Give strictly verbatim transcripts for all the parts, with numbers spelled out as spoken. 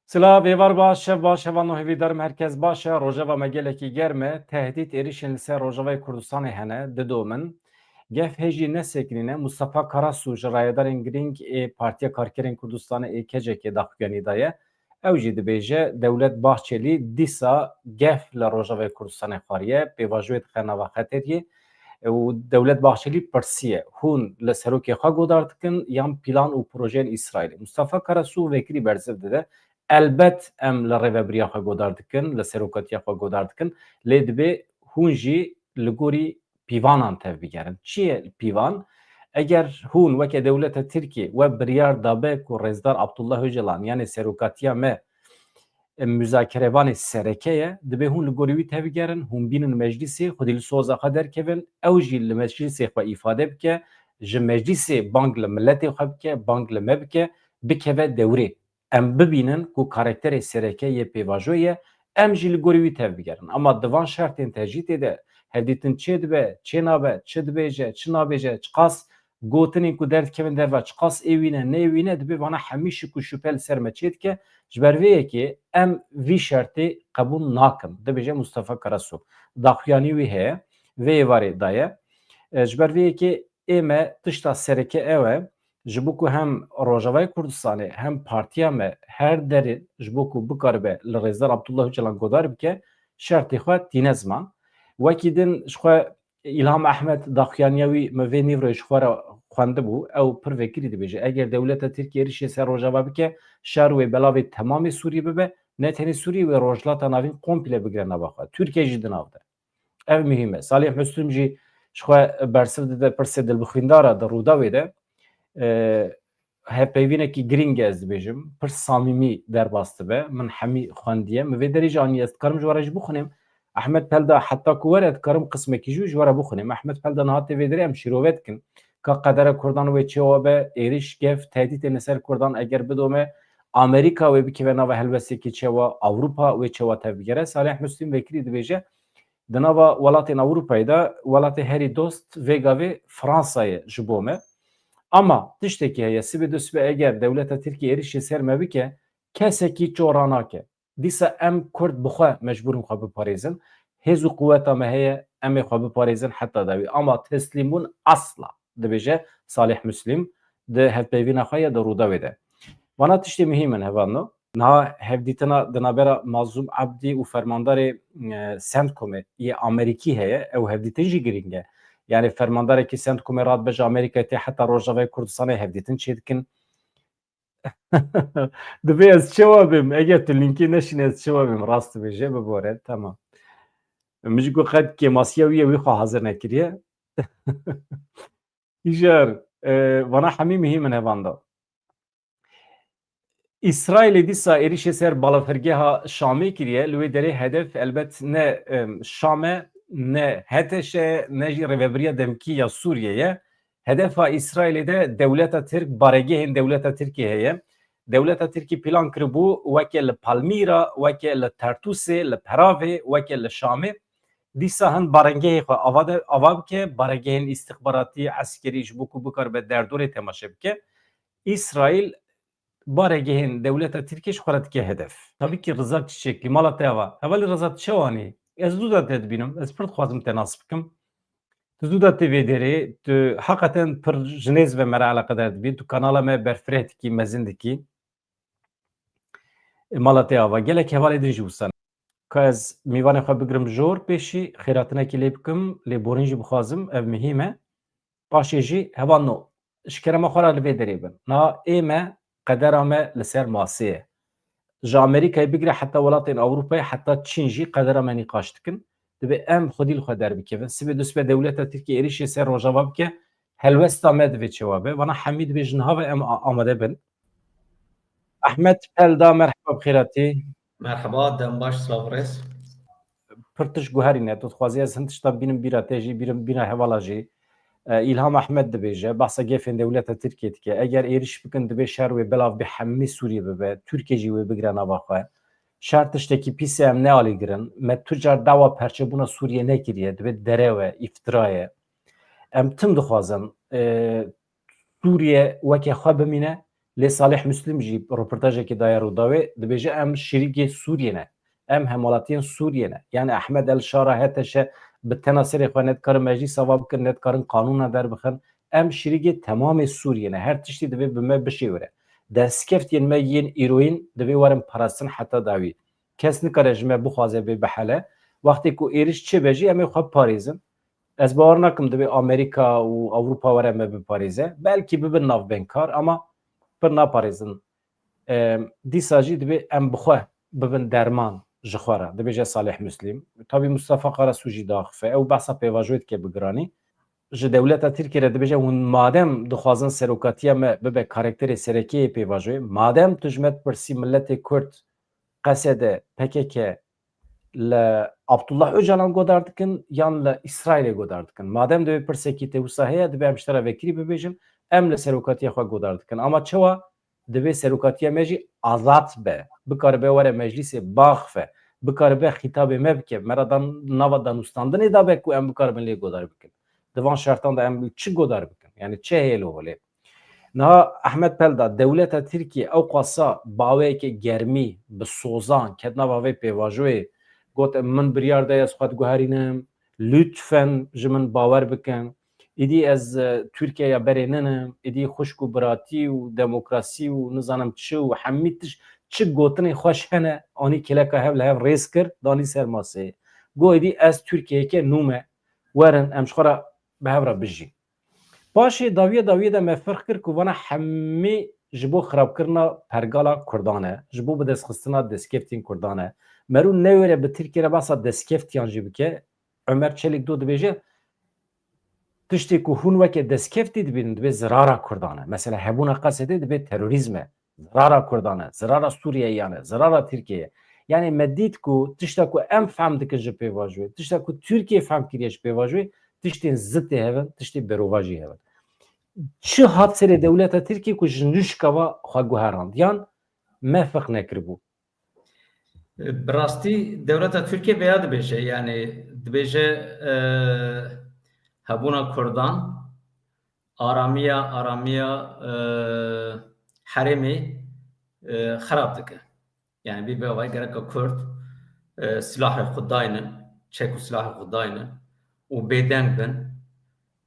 Silav, êvar baş, şev baş, hevalno hêvîdarim herkes baş e. Rojeva me gelekî germ e. Tehdît êrişên li ser Rojavayê Kurdistanê hene, didomin. Gef hê jî nesekinîne. Mustafa Karasu ji rayedarên girîng ê Partiya Karkerên Kurdistanê ê K C K daxuyanî daye. Ew jî dibêje, Dewlet Bahçelî dîsa gef li Rojavayê Kurdistanê xwariye, pêvajoyê dixe nava xeteriyê. Û Dewlet Bahçelî pirsiye, hûn li serokê xwe godar dikin yan plan û projeyên Îsraîlê? Mustafa Karasu vekirî bersiv dide, elbet em li rêvebiriya xwe godar dikin, li serokatiya xwe godar dikin, lê dibê hûn jî li gorî pîvanan tevbigerin. Çi ye pîvan? Eger hûn weke dewleta Tirkiyê we biryar dabe ku Rêzdar Abdullah Ocalan, yanê serokatiya me, e, muzakerevanê sereke ye, dibê hûn li gorî wî tevbigerin, hûn bînin meclîsê, xwedî li soza xwe derkevin, ew jî li meclîsê xwe îfade bike, ji meclîsê bang li miletê xwe bike, bang li me bike, bikeve dewrê. Em bibînin ku karakterê sereke yê pêvajoyê ye, em jî li gorî wî tevbigerin. Ama di van şertên tecrîtê de hevdîtin çê dibe, çê nabe, çi dibêje, çi nabêje, çiqas gotinên ku derdikevin derva, çiqas ê wî ne, ne ê wî ne, dibê vana hemî şik û şüphe li ser me çêdike. Ji ber vê yekê em vî şertê qebûl nakin, dibêje Mustafa Karasu. Daxuyanî wî heye, vê êvarê daye. E, ji ber vê yekê ê me tişta sereke ew e, ji bo ku hem Rojavayê Kurdistanê hem partiya me her derê ji bo ku bikaribe li Rêzdar Abdullah Ocalan godar bike, şertê xwe tîne ziman. Wekî din ji xwe Îlham Ehmed daxuyaniya wî min vê nîvroyê ji xwe re xwendibû. Ew pir vekirî dibêje, eger dewleta Tirkiye êrişê ser Rojava bike, şer wê belavê temamê Sûriyê bibe, ne tenê Sûriyê wê Rojhilata Navîn komple bigire nava xwe. Tirkiye jî di nav de. Ev muhîm e. Salih Muslim jî ji xwe bersiv dide pirsê dilbixwîndara di Rûdawê de. E, hevpeyvînekî girîng e, ez dibêjim. Pir samîmî derbas dibe. Min hemî xwendiye. Min vê derê jî anî, ez dikarim ji we re jî bixwînim. Ehmed Pelda, heta ku were, dikarim qismekî jî ji we re bixwînim. Ehmed Pelda niha tê vê derê, em şîrove dikin. Ka qedera Kurdan wê çewa be, êrîş, gef, tehdîtên li ser Kurdan eger bidome, Amerîka wê bikeve nava helwestekî çewa, Ewropa wê çewa tevbigere. Salih Muslim vekirî dibêje, di nava welatên Ewropayê de welatê herî dost vê gavê Fransa ye ji bo me. Ama tiştekî heye, sibê dusibê eger dewleta Tirkiyê êrişê ser me bike, kesekî çora nake. Dîsa em Kurd bi xwe mecbûr in xwe biparêzin. Hêz û quweta me heye, em ê xwe biparêzin heta dawî. Ama teslîmbûn asla, dibêje Salih Muslim di hevpeyvîna xwe ya di Rûdawê de. Vana tiştê muhîm in, hevalno. Niha hevdîtina di navbera Mazlûm Ebdî û fermandarê, e, CENTCOMê yê Amerîkî heye, ew hevdîtin jî girîng e. Yanî fermandarekî CENTCOMê radibe ji Amerîkayê tê heta Rojavayê Kurdistanê hevdîtin çêdikin. Divê ez çewa bêm? Eger tu lînkê neşîne ez çewa bêm? Rast dibêje, bibore, tamam. Min ji ku qet kêmasiya wî ye, wî xwe hazir nekiriye. Îjar, e, vana hemî muhîm in hevanda. Îsraîlê dîsa êrişê ser balafirgeha Şamê kiriye. Li wê derê hedef elbet ne, em, Şam e, ne H T Ş e, ne jî Rêvebiriya Demkî ya Sûriyê ye. Hedefa Îsraîlê de dewleta Tirk, baregehên dewleta Tirkê heye. Dewleta Tirkî plan kiribû weke li Palmîra, weke li Tertûsê, li Peravê, weke li Şamê. Dîsa hin baregehê xwe ava de, ava bike, baregehên îstixbaratî, eskerî ji bo ku bikaribe derdorê temaşe bike. Îsraîl baregehên dewleta Tirkiyê ji xwe re dike hedef. Tabî kî Rizak Çiçekli, mala te ava. Hevalî Rizak, tu çawa anî? Ez zû de te dibînim. Ez pir dixwazim te nas bikim. Tu zû de tê vê derê, tu heqeten pir ji nêz ve me re eleqedar dibî. Tu kanala me berfireh dikî, mezin dikî. E, mala te ava. Gelek hevalê din jî wisa ne. Ka ez mîvanê xwe bigirim jor, pêşî xêratinekî lê bikim, lêborîn jî bixwazim, ev muhîm e. Paşê jî hevalno, ji kerema xwe re li vê derê bin. Niha ê me, qedera me li ser masê ye. Ji Amerîkayê bigire heta welatên Ewropayê, heta Çîn jî qedera me nîqaş dikin. Divê em xwedî li xwe derbikevin. Sibê dusibê dewleta Tirkiyê êrişê ser Rojava bike, helwesta me divê çewa be. Vana hemî divê ji niha ve em a-, amade bin. Ahmet Pelda, merheba, bi xêr hatî. Merheba, dem baş, silav û rêz. Pir tişt guherîne, tu dixwazî ez hin tişta bînim bîra te jî, bîrim bîra hevala jî. E, Îlham Ahmed dibêje, behsa gefên dewleta Tirkiyê dike. Eger êriş bikin, divê şer wê belav bi hemî Sûriyê bibe, Tirkiye jî wê bigire nava xwe. Şer tiştekî pîs e, em nealîgirin. Me tu car dawa perçebûna Sûriyê nekiriye, divê derew e, îftira ye. Em tim dixwazin, e, Sûriye weke xwe bimîne, Lê Salih Muslim jî roportajekê daye Rûdawê, dibêje em şirîgê Sûriyê ne. Em hemwelatiyên Sûriyê ne. Yani Ehmed El Şara, H T Ş bi tena serê xwe ne dikarin meclîsa va bikin, ne dikarin qanûna derbixin. Em şirîgê temamê Sûriyê ne. Her tiştî divê bi me bişêwire. Destkeftiyên me yên îroyîn divê werin parastin heta dawî. Kes nikare ji me bixwaze bê bihele. Wextê ku êriş çêbe jî em ê xwe biparêzin. Ez bawer nakim divê Amerîka û Ewropa were me biparêze. Belkî bibin navbenkar ama pir naparêzin. Em, dîsa jî divê em bi xwe bibin derman ji xwe re, dibêje Salih Muslim. Tabî Mustafa Karasu jî diaxife. Ew behsa pêvajoyê dike bi giranî. Ji dewleta Tirkiyê re dibêje, hûn madem dixwazin serokatiya me bibe karakterê serekê yê pêvajoyê, madem tu ji me dipirsî miletê Kurd, Qesede, P K K, li Abdullah Ocalan godar dikin yan li Îsraîlê godar dikin? Madem divê pirsekî te wisa heye, divê em ji te re vekirî bibêjin, em li serokatiya xwe godar dikin. Ama çawa? Divê serokatiya me jî azad be, bikaribe were meclîsê biaxife, bikaribe xîtabê me bike, me re dan nava danûstandinê dabe ku em bikaribin lê godar bikin. Di van şertan de em çi godar bikin? Yani çi heye li holê? Niha Ehmed Pelda, dewleta Tirkiyê ew qasa baweyeke germî bi sozan ket nava vê pêvajoyê, got, min biryar da ez xwe diguherînim, lütfen ji min bawer bikin. Îdî ez, e, Tirkiyeya berê ninim, îdî xwişk û biratî û demokrasî û nizanim çi û hemî tişt, çi gotinên xweş hene, anî kêleka hev li hev rêz kir, danî ser maseyê. Got, îdî ez Tirkiyeyeke nû me, werin em ji xwe re bi hev re bijîn. Paşê dawiya dawiyê de me ferq kir ku vana hemî ji bo xirabkirina pergala Kurdan e, ji bo bidestxistina destkeftên Kurdan e. Mero newêre bi Tirkiye re behsa destkeftiyan jî bike. Ömer Çelik do dibêje, tiştê ku hûn weke destkeftî dibînin, dibê zirara Kurdan e. Mesela hebûna Qesedê dibê terorîzm e. Zirara Kurdan e, zirara Sûriyeyan e, zirara Tirkiyeyê. Yani me dît ku tişta ku em fehm dikin ji pêvajoyê, tişta ku Tirkiye fehm kiriye ji pêvajoyê, tiştên zitê hevin, tiştê berovajî hevin. Çi hat serê dewleta Tirkiyê ku ji nûşka va xwe guherand? Yan me feq nekiribû? Bi rastî dewleta Tirkiye veya dibêje, yani dibêje, e, hebûna Kurdan aramiya, aramiya, e, herêmê, e, xerab dike. Yani bî bevay gereka Kurd, e, silahê xwe daynin, çek û silahê xwe daynin û bêdeng bin.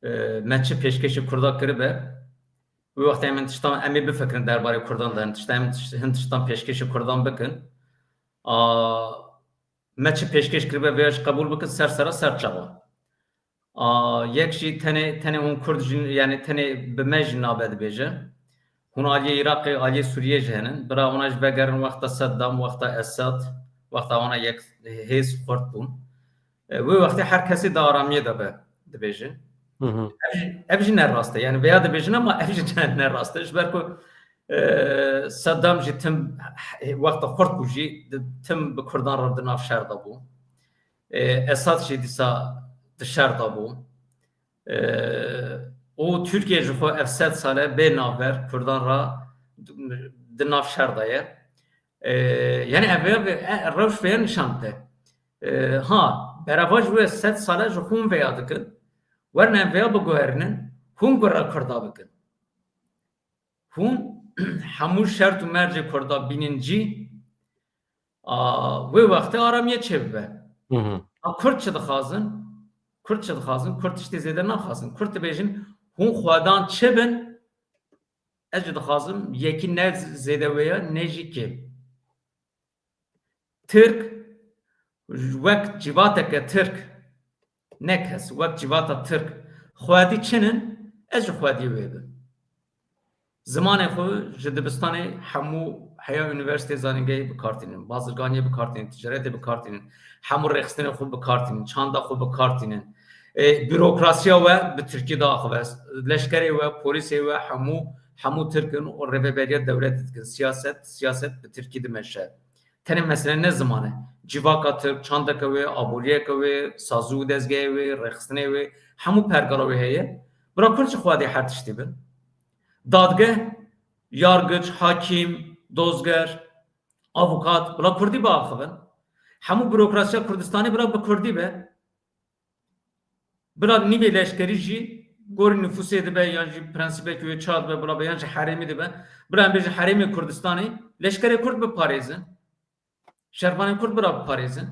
E, me çi pêşkêşî Kurda kiribe, wê wextê em hin tiştan, em ê bifikirin derbarê Kurdan de, hin tiştan, em tişt-, hin tiştan pêşkêşî Kurdan bikin. A, me çi pêşkêş kiribe vêya jî qebûl bikin, ser sera ser çava. A, yek jî tenê, tenê hûn Kurd jî, yani tenê bi me jî nabe dibêje. Hûn aliyê Iraqê, aliyê Sûriyê jî henin. Bira wana jî vegerin wexta Seddam, wexta Esad, wexta wana yek hêz xurt bûn. E, wê wextê her kesî di aramiyê de be, dibêjin. Hı hı. Ev jî, ev jî ne rast e. Yani veya dibêjin ama ev jî ne, ne rast e. Ji ber ku, e, Seddam jî tim, wexta xurt bû jî, di, tim bi Kurdan re di nav şer de bû. E, Esad jî dîsa di şer de bû. E, û Tirkiye ji xwe ev sed sale bê navber Kurdan re di nav şer de ye. E, yani ev, ev, e, rewş vêya nîşan dide. E, ha, berevajî wê sed sale ji xwe hûn vêya dikin. Werin em vêya biguherînin, hûn gura Kurda bikin. Hûn hemû şert û mercê Kurda bînin cî, a, wê wextê aramiye çêbibe. Hı hı. A, Kurd çi dixwazin? Kurd çi dixwazin? Kurd tiştê zêde naxwazin. Kurd dibêjin, hûn xwedan çi bin? Ez jî dixwazim, yekî ne zêde wê ye, ne jî kêm. Tirk, wek cîvateke Tirk, ne kes, wek cîvata Tirk, xwedî çin in, ez jî xwedî wê bim. Zimanê xwe ji dibistanê hemû heya unîversîteyê zanîngehê bi kar tînin, bazirganiyê bi kar tînin, ticaretê bi kar tînin, hemû rêxistinê xwe bi kar tînin, çanda xwe bi kar tînin. E, bürokrasiya we bi tirkî diaxive, leşkerê we, polîsê we, hemû, hemû Tirk in û rêveberiya dewletê dikin. Siyaset, siyaset bi tirkî dimeşe. Tenê mesele ne ziman e. Civaka Tirk, çandeke wê, aboriyeke wê, sazî û dezgehê wê, rêxistinê wê, hemû pergala wê heye. Bira Kurd ji xwedê her tiştî bin. Dadgeh, yargiç, hakîm, dozger, avukat, bila Kurdî biaxivin. Hemû bürokrasiya Kurdistanê bila bi Kurdî be. Bila nîvê leşkerî jî Gorî nifûsê dibe yan jî prensîbekî wê çawa dibe, bila be yan jî herêmî dibe. Bila em bêjin herêmê Kurdistanê, leşkerê Kurd biparêzin. Şervanên Kurd bira biparêzin.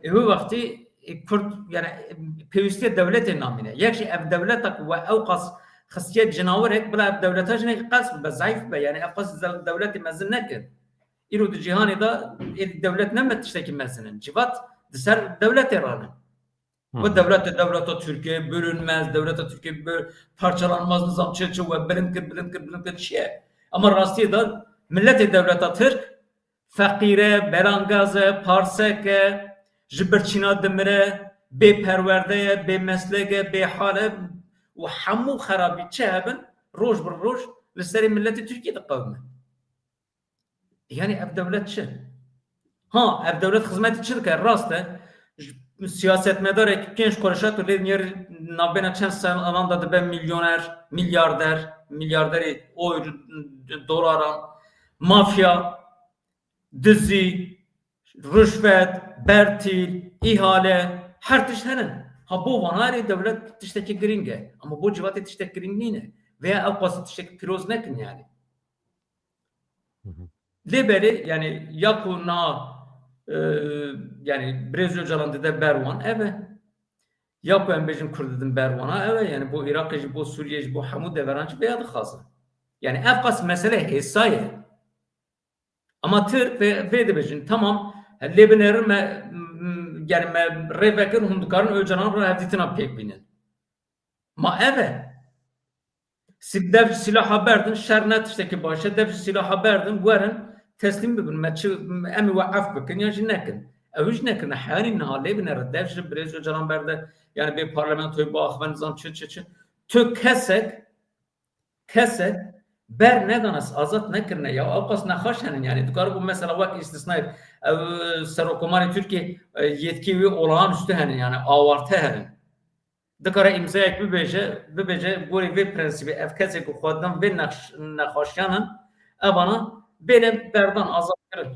Ê wê wextî, ê, Kurd, yani, pêwîstiye dewletê namîne. Yek jî ev dewleta ku we ew qas xistiye cinawirek, bila ev dewleta jinekî qels bibe, zayîf bibe. Yani ev qas ze-, dewletê mezin nekin. Îro di cîhanê de ê dewlet ne me tiştekî mezin in. Civat di ser dewletê rane. Hı. Bu dewlet de dewleta Türkiye bölünmez, dewleta Türkiye bö-, parçalanmaz, nizam çi çi we bilind kir, bilind kir, bilind kir çi ye? Ama rastiyê de milletê dewleta Tirk feqîr e, belangaz e, parsek e, ji birçîna dimire, bê perwerde ye, bê meslek e, bê hal e û hemû xerabî çi hebin roj bi roj li serê milletê Tirkiyê diqewime. Yani ev dewlet çi? Ha, ev dewlet xizmetî çi dike? Rast e. J-, siyasetmedarek pênc kureşat û lê niyar navbêna çend salan de dibe milyoner, milyarder, milyarderê euro, dolaran, mafya, dizî, ruşvet, bertîl, îhale, her tişt hene. Ha, bo vana erê dewlet tiştekî girîng e. Ama bo civatê tiştek girîng nîne. Veya ew qasî tiştekî pîroz nekin yani. Hı hı. Lê belê, yani, ya ku na, e, yani, Birêz Ocalan dide ber wan, ev e. Ya ku em bêjin Kurd didin ber wana, ev e. Yani, bo Iraqê jî, bo Sûriyê jî, bo hemû deveran jî vêya dixwazin. Yani, ev qas mesele hêsa ye. Ama Tirk vê, vê dibêjin, tamam, lê binerin me, m-, yani, me rê vekir, hûn dikarin Ocalan re hevdîtina pêk bînin. Ma ev e. Sî-, dev ji sîlaha berdin, şer ne tiştekî baş e, dev ji sîlaha berdin, werin, teslîm bibin, me çi, em ê we ef bikin yan jî nekin. Ew jî nekirine, heyanî niha lê binere, dev ji Birêz Ocalan berde, yani bê parlamentoyê biaxive, nizam çi, çi, çi. Tu kesek, kesek ber nedane, azad nekirine ya, ew qas nexaş henin, yani dikare bû mesela wek îstisnayê, ew, Serokkomarê Tirkiyê, e, yetkî wî olağanüstü henin, yani awarte henin. Dikare îmzayek bibêje, bibêje, gorî vê prensîbê ev kesê ku xwedin vê nexş-, nexweşiyan in, evana bêne berdan, azad kirin.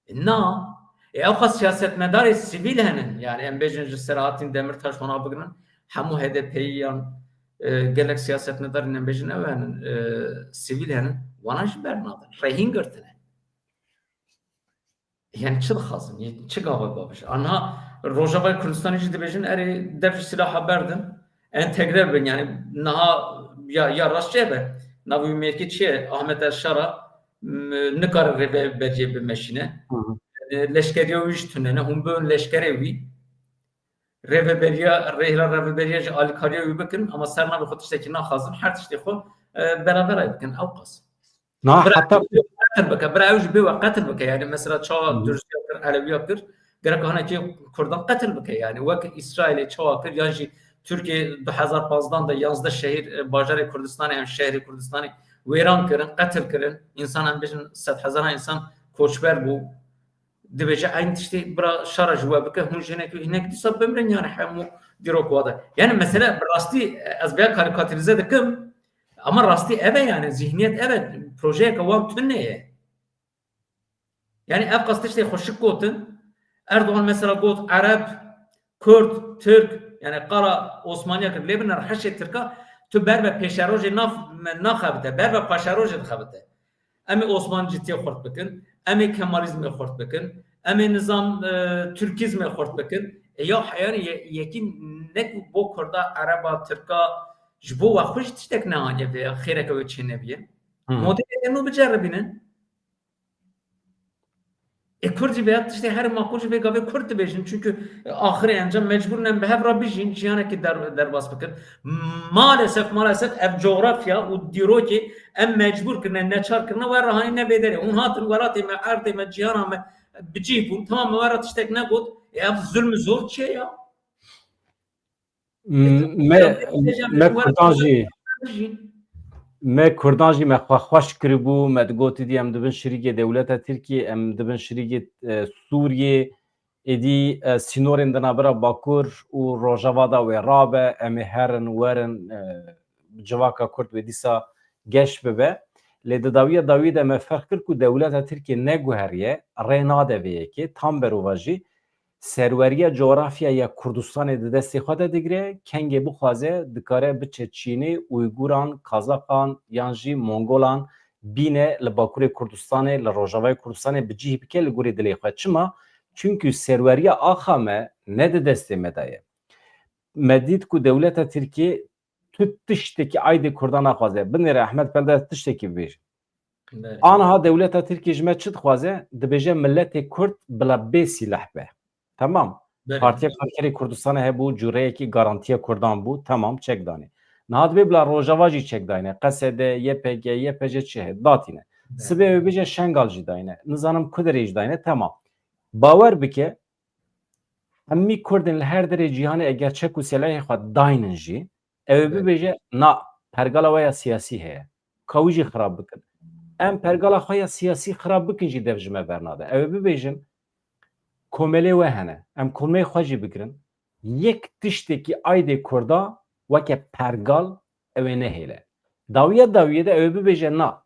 E, na. E, ew qas siyasetmedarê sivîl henin. Yani em bêjin ji Selahattin Demirtaş wana bigrin, hemû H D P'yiyan, e, gelek siyasetmedarên em bêjin ew henin, e, sivîl henin. Wana jî bernadin. Rehîn girtine. Yani çi dixwazin? Yê çi gava babij? Anha Rojavayê Kurdistanê jî dibêjin, erê dev ji silaha berdin, entegre bin. Yani niha ya, ya rast çi be? Navê wî mêrkê çi ye? Ahmet El Şara, m-, nikare rêveberiyê bimeşîne. Hı hı. E, leşkeriya wî jî tune ne. Hûn bin leşkerê wî. Rêveberiya, rêhla rêveberiya jî alîkariya wî bikin, ama ser navê xwe tiştekî naxwazin, her tiştê xwe, e, beraberayê bikin, ew qas. Na, bira heta ew jî qetil bike, bira ew jî bê we qetil bike. Yani mesela çawa Hı. Durziya kir, Elewiya kir, gerek hanekî Kurdan qetil bike. Yani wek Îsraîlê çawa kir, yan jî Tirkiye du hezar panzdan de yanzdeh şehir, e, bajarê Kurdistanê, em şehrê Kurdistanê wêran kirin, qetil kirin. Însan, em bêjin sed hezaran însan koçber bû. Dibêje eyn tiştê bira şara ji we bike, hûn jinek hinek dîsa bimrin, yani hemû dîrok wa de. Yani mesele bi rastî ez vêya karîkatîrize dikim, ama rastî ev e, yani zihniyet ev e, projeyeke wan tune ye. Yani ev qas tiştê xweşik gotin. Erdogan mesela got Ereb, Kurd, Tirk, yani qala Osmaniya kir, lê binêre heşê Tirka, tu ber ve pêşerojê naf-, naxebite, ber ve paşerojê dixebite. Em ê Osmancîtiyê xurt bikin, em ê Kemalizmê xurt bikin, em ê nizam, e, Tirkizmê xurt bikin. E, ya heyanî ye-, yekî ne ku bo Kurda, Ereba, Tirka, ji bo we xwe jî tiştek neaniye vê ya, xêreke wê çênebiye. Hı. Modelê nû biceribînin. E, Kurd jî vêya tiştê herê maqûl jî vê gavê Kurd dibêjin. Çunku, e, axirê encam mecbûr in em bi hev re bijîn, jiyanekî der-, derbas bikin. Maalesef, maalesef ev coğrafya û dîrokê em mecbûr kirine, neçar kirine, we re hanîne vê derê. Hûn hatin welatê me, erdê me, cîhana me bi cih bûn. Tamam, me we re tiştek negot. E, ev zulm û zor çi ye ya? Me, me Kurdan jî, me Kurdan jî me xwe xweş kiribû, me digotî dî em dibin şirîgê dewleta Tirkiyê, em dibin şirîgê, e, Sûriyê, êdî, e, sînorên di navbera Bakur û Rojava de wê rabe, em ê herin, werin, e, civaka Kurd wê dîsa geş bibe. Lê di dawiya dawî de me ferq kir ku dewleta Tirkiyê neguheriye, rê nade vê yekê, tam berovajî serweriya coğrafya ya Kurdistanê di destê xwe de digire, kengê bixwaze dikare biçe Çînê, Uyguran, Kazaxan yan jî Mongolan bîne li Bakurê Kurdistanê, li Rojavayê Kurdistanê bi cih bike li gorî dilê xwe. Çima? Çunkî serweriya axa me ne di destê me de ye. Me dît ku dewleta Tirkiyê tu tiştekî aydê Kurdan naxwaze. Binêre Ehmed Pelde tiştekî bibêje. Belê. Aniha dewleta Tirkiyê ji me çi dixwaze? Dibêje miletê Kurd bila bê sîleh be. Tamam. Belê. Partiya Karkerê Kurdistanê hebû, cûreyekî garantiya Kurdan bû. Tamam, çek danê. Niha dibê bila Rojava jî çek dayne. Q S D, Y P G, Y P G çi heye? Datîne. Belê. Sibê ew bêje Şengal jî dayne. Nizanim ku derê jî dayne. Tamam. Bawer bike, hemî Kurdên li her derê cîhanê eger çek û selehê xwe daynin jî, ew ê Evet. bibêje, na, pergala we ya siyasî heye. Ka wî jî xirab bikin. Em pergala xwe ya siyasî xirab bikin jî dev ji me bernade. Ew ê bibêjin, komelê we hene. Em komelê xwe jî bigirin. Yek tiştekî aydê Kurda weke pergal ew ê nehêle. Dawiya dawiyê de ew ê bibêje, na,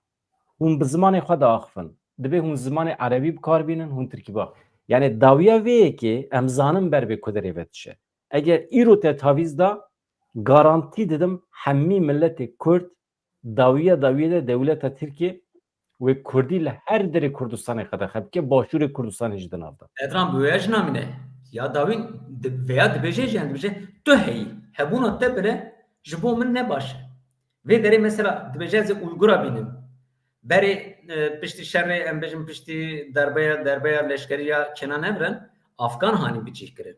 hûn bi zimanê xwe diaxifin. Dibê hûn zimanê erebî bi kar bînin, hûn tirkî ba. Yani dawiya vê yekê em zanin ber bê ku derê ve dişe. Eger îro te tavîz da, garantî didim hemî miletê Kurd dawiya dawiyê de dewleta Tirkiyê wê Kurdî li her derê Kurdistanê qedexe bike, başûrê Kurdistanê jî di nav de. Edran bi wê jî namîne. Ya dawî di-, veya dibêje jî, yani dibêje, tu heyî, hebûna te bile ji bo min ne baş e. Vê derê mesela dibêje ez ê Uygura bînim. Berê, e, piştî şerê, em bêjin piştî derbeya, derbeya leşkerî ya Kenan Evren, Afgan hanî bi cih kirin.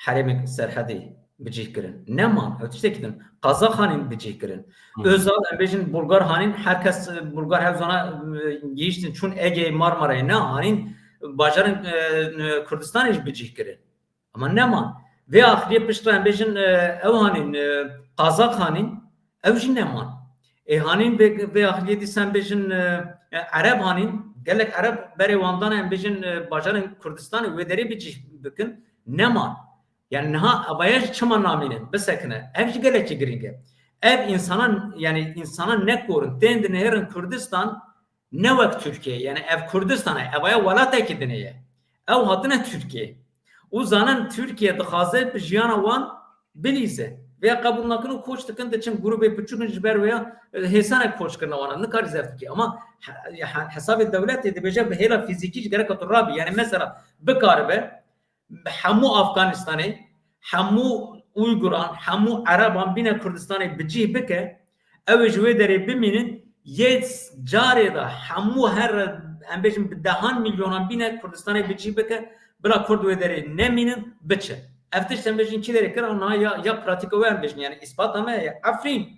Herêmê Serhedê bi cih kirin. Neman, ew tiştekî din. Qazax hanîn bi cih kirin. Hı. Özal, em bêjin Bulgar hanîn, her kes, e, Bulgar hev zana, e, gihiştin çûn Egeyê Marmarayê, ne hanîn bajarên, e, e, Kurdistanê jî bi cih kirin. Ama neman. Vê axiriyê piştre em bêjin, e, ew hanîn, e, Qazax hanîn, ew jî neman. Ê hanîn vê, vê axiriyê dîsa em bêjin, e, e, Ereb hanîn, gelek Ereb berê wan dane em bêjin, e, bajarên Kurdistanê wê derê bi cih bikin, neman. Yani niha evaya jî çima namînin, bisekine. Ev jî gelekî girîng e. Ev însanan, yani însanan nekorin, tên dinihêrin Kurdistan, ne wek Tirkiye, yani ev Kurdistan e, evaya welatekî dinê ye. Ew hatine Tirkiye. Û zanin Tirkiye dixwaze bi jiyana wan bilîze. Vêya qebûl nakin û koç dikin, diçin grûbê piçûk in ji ber wêya, e, hêsanek koç kirine wan. Nikarî zeft bike. Ama he-, he-, hesabê dewletê dibêje bi hêla fîzîkî ji gereka tu rabî. Yani mesela bikaribe hemû Afganistanê, hemû Uyguran, hemû Ereban bîne Kurdistanê bi cih bike, ew ê ji wê derê bimînin, yê carê de hemû her, em bêjin bi dehan milyonan bîne Kurdistanê bi cih bike, bila Kurd wê derê nemînin, biçin. Ev tişt em bêjin kî derê kir, niha ya, ya pratîka wê em bêjin, yani îspata me ye, Efrîn.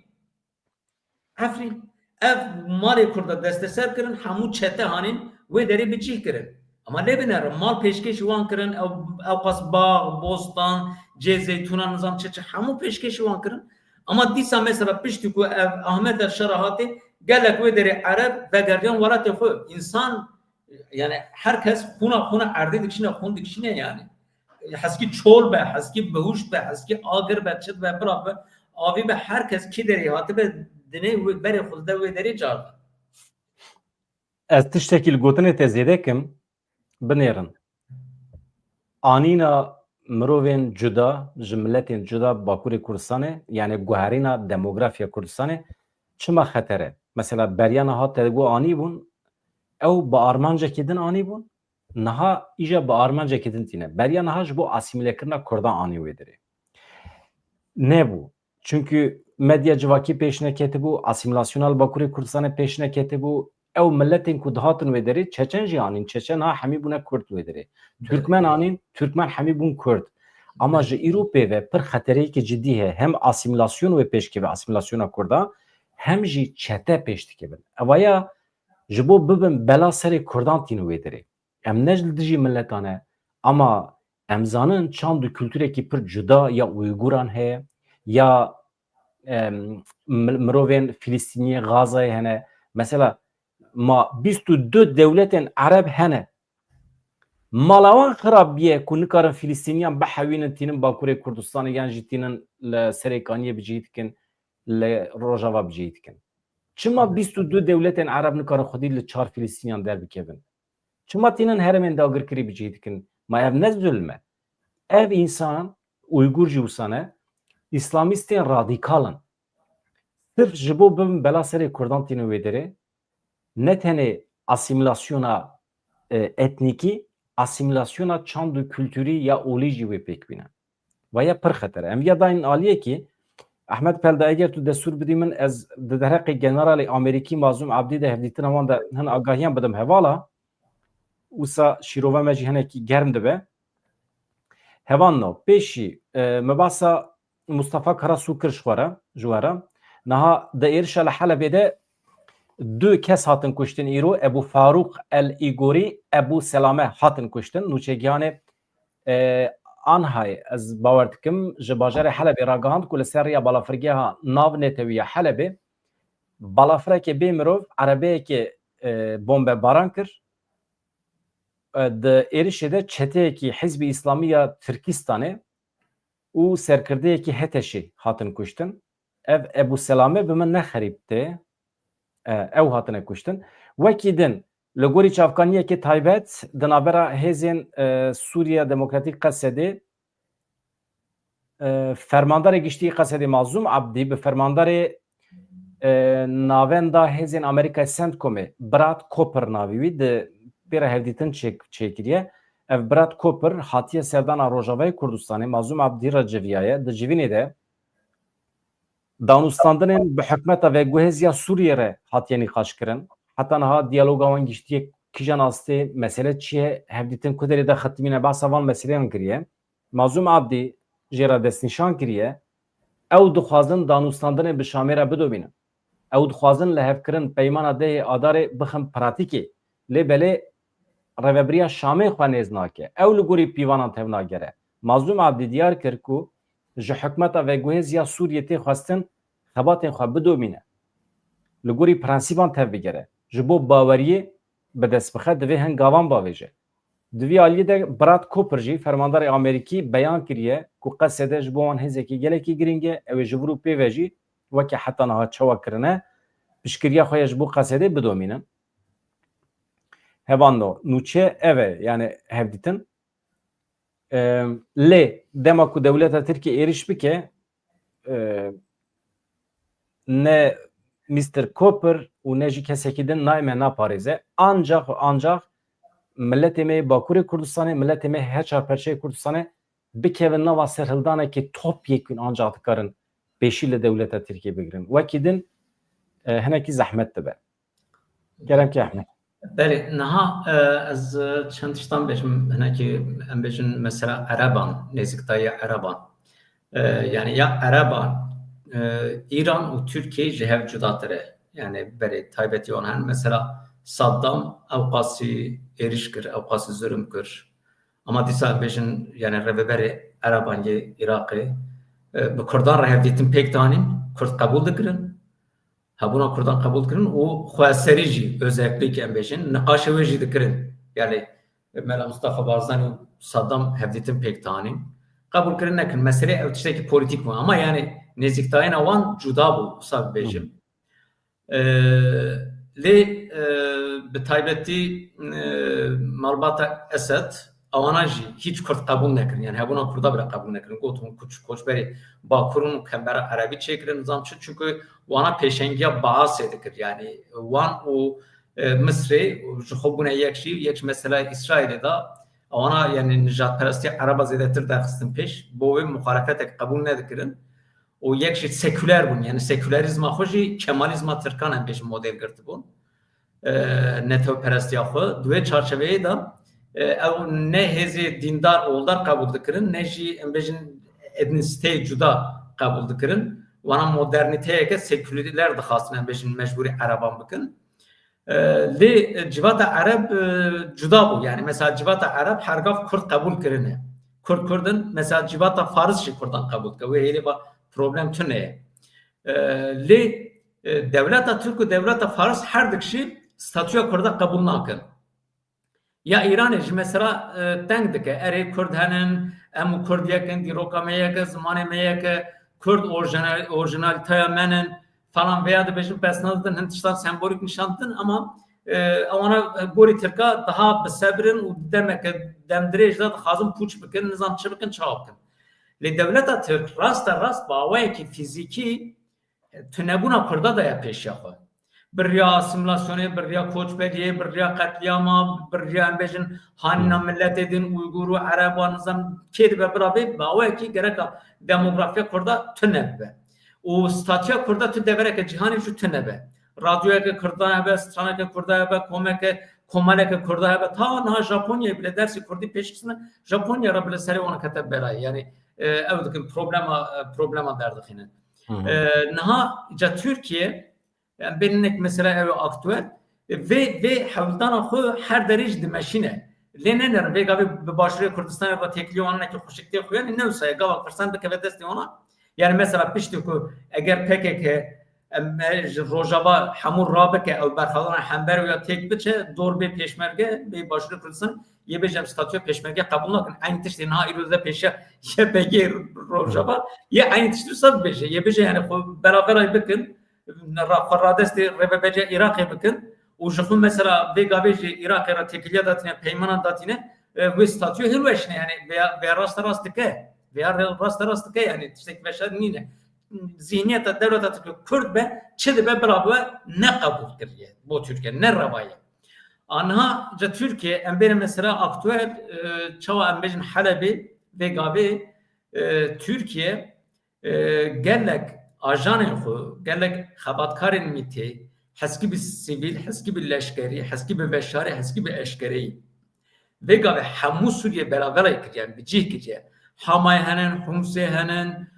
Efrîn. Ev malê Kurda desteser kirin, hemû çete hanîn wê derê bi cih kirin. Ama lê binêrin, mal pêşkêşî wan kirin, ew, ewqas bax, bostan, cê zeytûnan, nizam çi çi, hemû pêşkêşî wan kirin. Ama dîsa mesela piştî ku ev Ahmet el Şera hatê, gelek wê derê Ereb vegerdiyan welatê xwe. Însan, yani her kes xûna, xûna erdê dikişîne, xûn dikişîne yani. Heskî çol be, heskî bihuşt be, heskî agir be, çit be, bira be, avî be, her kes kî derê hatibe dinê wê berê xwe dide wê derê car de. Ez tiştekî li gotinê te zêde kim, binêrin. Anîna mirovên cuda ji miletên cuda Bakurê Kurdistanê, yani guherîna demografiya Kurdistanê çima xeter e? Mesela beriya niha te got anî bûn, ew bi armancekî din anî bûn, niha îja bi armancekî din tîne. Beriya niha ji bo asîmîlekirina Kurdan anî wê derê. Nebû. Çunkî medya civakî pêş neketibû, asîmîlasyona li Bakurê Kurdistanê pêş neketibû. Ew miletên ku dihatin wê derê, Çeçen jî anîn, Çeçen ha hemî bûne Kurd wê derê. Belê. Türkmen anîn, Türkmen hemî bûn Kurd. Ama Belê. ji îro pê ve pir xetereyeke cidî heye. Hem asîmîlasyon wê pêş keve, asîmîlasyona Kurdan, hem jî çete pêş dikevin. Evaya ji bo bibin bela serê Kurdan tînin wê derê. Em ne li dijî miletan e, ama em zanin çand û kulturekî pir cuda ya Uyguran heye, ya, em, mi-, mirovên Filistîniyê Gazayê hene. Mesela ma bîst û du dewletên Ereb hene. Mala wan xirab biye ku nikarin Filistîniyan bihewînin tînin Bakurê Kurdistanê yan jî tînin li Serêkaniyê bi cihî dikin, li Rojava bi cihî dikin. Çima bîst û du dewletên Ereb nikarin xwedî li çar Filistîniyan derbikevin? Çima tînin herêmên dagirkirî bi cihî dikin? Ma ev ne zulm e? Ev însan, Uygur jî wisa ne, îslamîstên radîkal in. Sirf ji bo bibin bela serê Kurdan tînin wê derê, ne tenê asîmîlasyona, e, etnîkî, asîmîlasyona çand û kulturî ya olî jî wê pêk bîne. Ve ya pir xeter e. Em ya dayîn aliyekî, Ehmed Pelda, eger tu destûr bidî min, ez di derheqê generalê Amerîkî Mazlûm Abdî de hevdîtina wan de hin agahiyan bidim hevala. Wisa şîrova me jî hinekî germ dibe. Hevalno, pêşî, e, me basa Mustafa Karasu kir ji xwe re, ji we re. Niha di êrişa li Helebê de du kes hatin kuştin îro, Ebu Farûq El Îgorî, Ebu Selame hatin kuştin. Nûçegihanê, e, Anhay, ez bawer dikim, ji bajarê Helebê ragihand ku li ser riya balafirgeha navnetewî ya Helebê, balafirekê bê mirov, erebeyekê, e, bombebaran kir. E, di êrişê de çeteyekî Hizbî Îslamî ya Tirkistanê û serkirdeyekî HTŞ'ê hatin kuştin. Ev Ebu Selame bi min ne xerîb tê. E, ew hatine kuştin. Wekî din, li gorî çavkaniyekê taybet di navbera hêzên, e, Sûriya Demokratîk, Qesedê, e, fermandarê giştî Qesedê Mazlûm Abdî bi fermandarê, e, navenda hêzên Amerîkayê CENTCOMê Brad Cooper navî wî di pê re hevdîtin çêk-, çêkiriye. Ev Brad Cooper hatiye serdana Rojavayê Kurdistanê, Mazlûm Abdî re civiyaye. Di civînê de danûstandinên bi hikûmeta veguhêz ya Sûriyê re hatiye nîqaşkirin. Heta niha diyaloga wan giştiye kîjan astê, mesele çi ye, hevdîtin ku derê de xitimîne, behsa van meseleyan kiriye. Mazlûm Abdî jê re destnîşan kiriye, ew dixwazin danûstandinê bi Şamê re bidomînin. Ew dixwazin lihevkirin peymana dehê Adarê bixin pratîkê. Lê belê rêvebiriya Şamê xwe nêz nake. Ew li gorî pîvanan tevnagere. Mazlûm Abdî diyar kir ku ji hikûmeta veguhêz ya Sûriyê tê xwestin xebatên xwe bidomîne. Li gorî prensîban tevbigere. Ji bo baweriyê bi dest bixe, divê hin gavan bavêje. Di vî aliyê de Brad Cooper jî, fermandarê Amerîkî, beyan kiriye ku Qesede ji bo wan hêzekî gelekî girîng e, ew ê ji vir û pê ve jî weke heta niha çawa kirine, piştgiriya xwe ya ji bo Qesedê bidomînin. Hevalno, nûçe ev e, yani hevdîtin. E, lê dema ku dewleta Tirkiyê êriş bike, e, ne Mister Cooper û ne jî kesekî din nayê me naparêze. Ancax û ancax miletê me yê Bakurê Kurdistanê, miletê me her çar perçeyê Kurdistanê bikevin nava serhildanekî topyekûn, ancax dikarin pêşî li dewleta Tirkiyê bigirin. Wekî din, e, hinekî zehmet dibe. Kerem ke Ehmed. Belê, niha, e, ez, e, çend tiştan bêjim, hinekî em bêjin mesela Ereban, nêzîktayiya Ereban. E, yani ya Ereban, e, Îran û Tirkiye ji hev cudatir e. Yani berê taybetî wan hene. Mesela Saddam ew qasî êriş kir, ew qasî zulm kir. Ama dîsa em bêjin, yani rêveberê Ereban yê Iraqê, e, bi Kurdan re hevdîtin pêk danîn, Kurd qebûl dikirin. Hebûna Kurdan qebûl dikirin û xweserî jî, özellikle em bêjin, niqaşê wê jî dikirin. Yani Mela Mustafa Barzanî û Saddam hevdîtin pêk danîn. Qebûl kirin nekin. Meselê ew tiştekî polîtîk bû. Ama yani nêzîktayîna wan cuda bû, wisa bibêjim. Ee, lê, e, bi taybetî, e, malbata Esed, ewana jî hiç Kurd qebûl nekirin. Yani hebûna Kurda bile qebûl nekirin. Gotin ku koç-, koçberê Bakur in û kembera Erebî çêkirin. Nizam çi? Çünkü wana pêşengiya Baasê dikir. Yani wan û, e, Misrê ji xwe bûne yek jî, yek ji mesela Îsraîlê de ewana yani nijadperestiya Ereba zêdetir derxistin pêş. Bo wê muxalefetek qebûl nedikirin. û yek jî sekûler bûn. Yani sekûlerîzma xwe jî Kemalîzma Tirkan em bêjin model girtibûn. E, netewperestiya xwe. Di wê çarçeveyê de, e, ew ne hêzê dîndar, oldar qebûl dikirin, ne jî em bêjin etnîsiteyê cuda qebûl dikirin. Wana modernîteyeke sekûler dixwastin em bêjin mecbûrî Ereban bikin. E, lê civata Ereb, e, cuda bû. Yani mesela civata Ereb hergav Kurd qebûl kirine. Kurd Kurd in, mesela civata Faris jî Kurdan qebûl dike. Wê hêlê va problem tune ye. E, lê, e, dewleta Tirk û dewleta Faris her dik jî statûya Kurda qebûl nakin. Ya Îranê jî mesela, e, teng dike. Erê Kurd henin, em û Kurd yek in, dîroka me yek e, zimanê me yek e, Kurd orjinal-, orjinalîteya me nin falan veya dibêjin pesnaz din, hin tiştan sembolîk nîşan didin, ama e, ewana gorî Tirka daha bi sebir in û demeke demdirêj de dixwazin pûç bikin, nizam çi bikin, çawa bikin. Lê dewleta Tirk raste rast bi awayekî fîzîkî tunebûna Kurda daye pêşiya xwe. Bi riya asîmîlasyonê, bi riya koçberiyê, bi riya qetlîama, bi riya, em bêjin, hanîna miletê din, Uygûr û Ereb û nizam kê dibe bira bê, bi awayekî gereka demografiya Kurda tune bibe. Û statûya Kurda tu devereke cîhanê jî tune be. Radyoyeke Kurda hebe, straneke Kurda hebe, komeke, komeleke Kurda hebe. Ta niha Japonyayê bile dersê Kurdî pêşkiştine, Japonya re bile serê wan kete berayê. Yani, e, ew dikin problema, e, problema derdixînin. Hı hı. E, niha ca Türkiye, yani bêninek mesela ew aktuel, e, vê, vê hewldana xwe her derê jî dimeşîne. Lê nenerin, vê gavê bi Başûrê Kurdistanê re têkilî wan nekî xweşiktê xwe, yani ne wisa ye, gava firsan bikeve destê wana. Yani mesela piştî ku eger P K K, em, e, ji Rojava hemû rabike, ew berxwedana hember ya têk biçe, dor bê pêşmerge, bê Başûrê Kurdistan, yê bêje em statûya pêşmerge qebûl nakin. Eynî tiştê niha îro de pêşiya Y P G Rojava, yê eynî tiştî wisa bibêje. Yê bêje yani xwe beraberayê bikin, ra-, xwe radestê rêveberiya Iraqê bikin û ji xwe mesela vê gavê jî Iraqê re têkiliya datîne, peymana datîne, e, wê statûyê hilweşine, yani veya, veya raste rast dike. Veya re-, raste rast dike, yani tiştek veşar nîne. Zihniyeta dewleta Tirk Kurd be, çi dibe bila be ne qebûl kiriye bo Tirkiye, ne rewa ye. Anha ca Tirkiye, em bêne mesela aktuel, e, çawa em bêjin Helebê, vê gavê, e, Tirkiye, e, gelek ajanên xwe, gelek xebatkarên mîtê, heskî bi sivîl, heskî bi leşkerî, heskî bi veşarî, heskî bi eşkereyî. Vê gavê hemû Sûriyê belaverayê kiriye, bi cih kiriye. Hamayê henin, Humsê henin,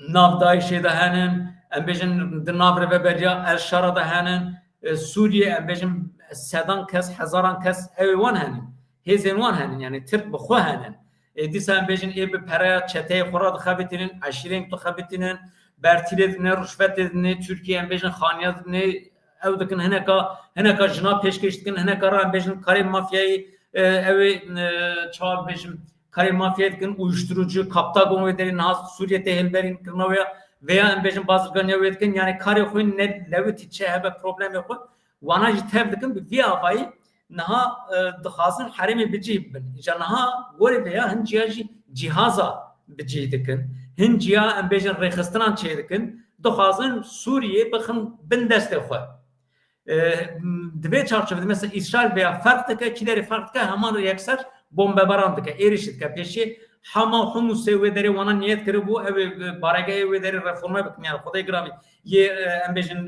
nav DAIŞê de henin, em bêjin di nav rêveberiya El Şara de henin, e, Sûriyê, em bêjin sedan kes, hezaran kes ew ê wan henin. Hêzên wan henin, yani Tirk bi xwe henin. Ê dîsa em bêjin ê bi pereya çeteyê xwe re dixebitînin, eşîrên dixebitînin, bertîlê dine, ruşvetê dine, Tirkiye em bêjin xaniya dine, ew dikin hineka, hineka jina pêşkêş dikin, hineka re em bêjin karê mafyayê, e, ew ê, e, çawa bêjim, karê mafyayê dikin, uyuşturucu, kaptagon wê derê niha Sûriye tê hilberîn kirina wê ya, veya em bêjin bazirganiya wê dikin, yani karê xwe ne lewitî çi hebe problemê xwe, wana jî tev dikin, bi vî avayî niha, e, dixwazin herêmê bi cih bibin. Îca niha gorê vê ya hin ciya jî cîhaza bi cih dikin. Hin ciya em bêjin rêxistinan çê dikin. Dixwazin Sûriyê bixin bin destê xwe. E, di vê çarçovê de mesela Îsraîl veya ferq dike, kî derê ferq dike, heman yekser bombebaran dike, êrişî dike. Pêşî Hama Humusê wê derê wana niyet kiribû, ew ê, e, baregehê wê derê reforme bikin. Yani Xwedê giravî yê, e, em bêjin,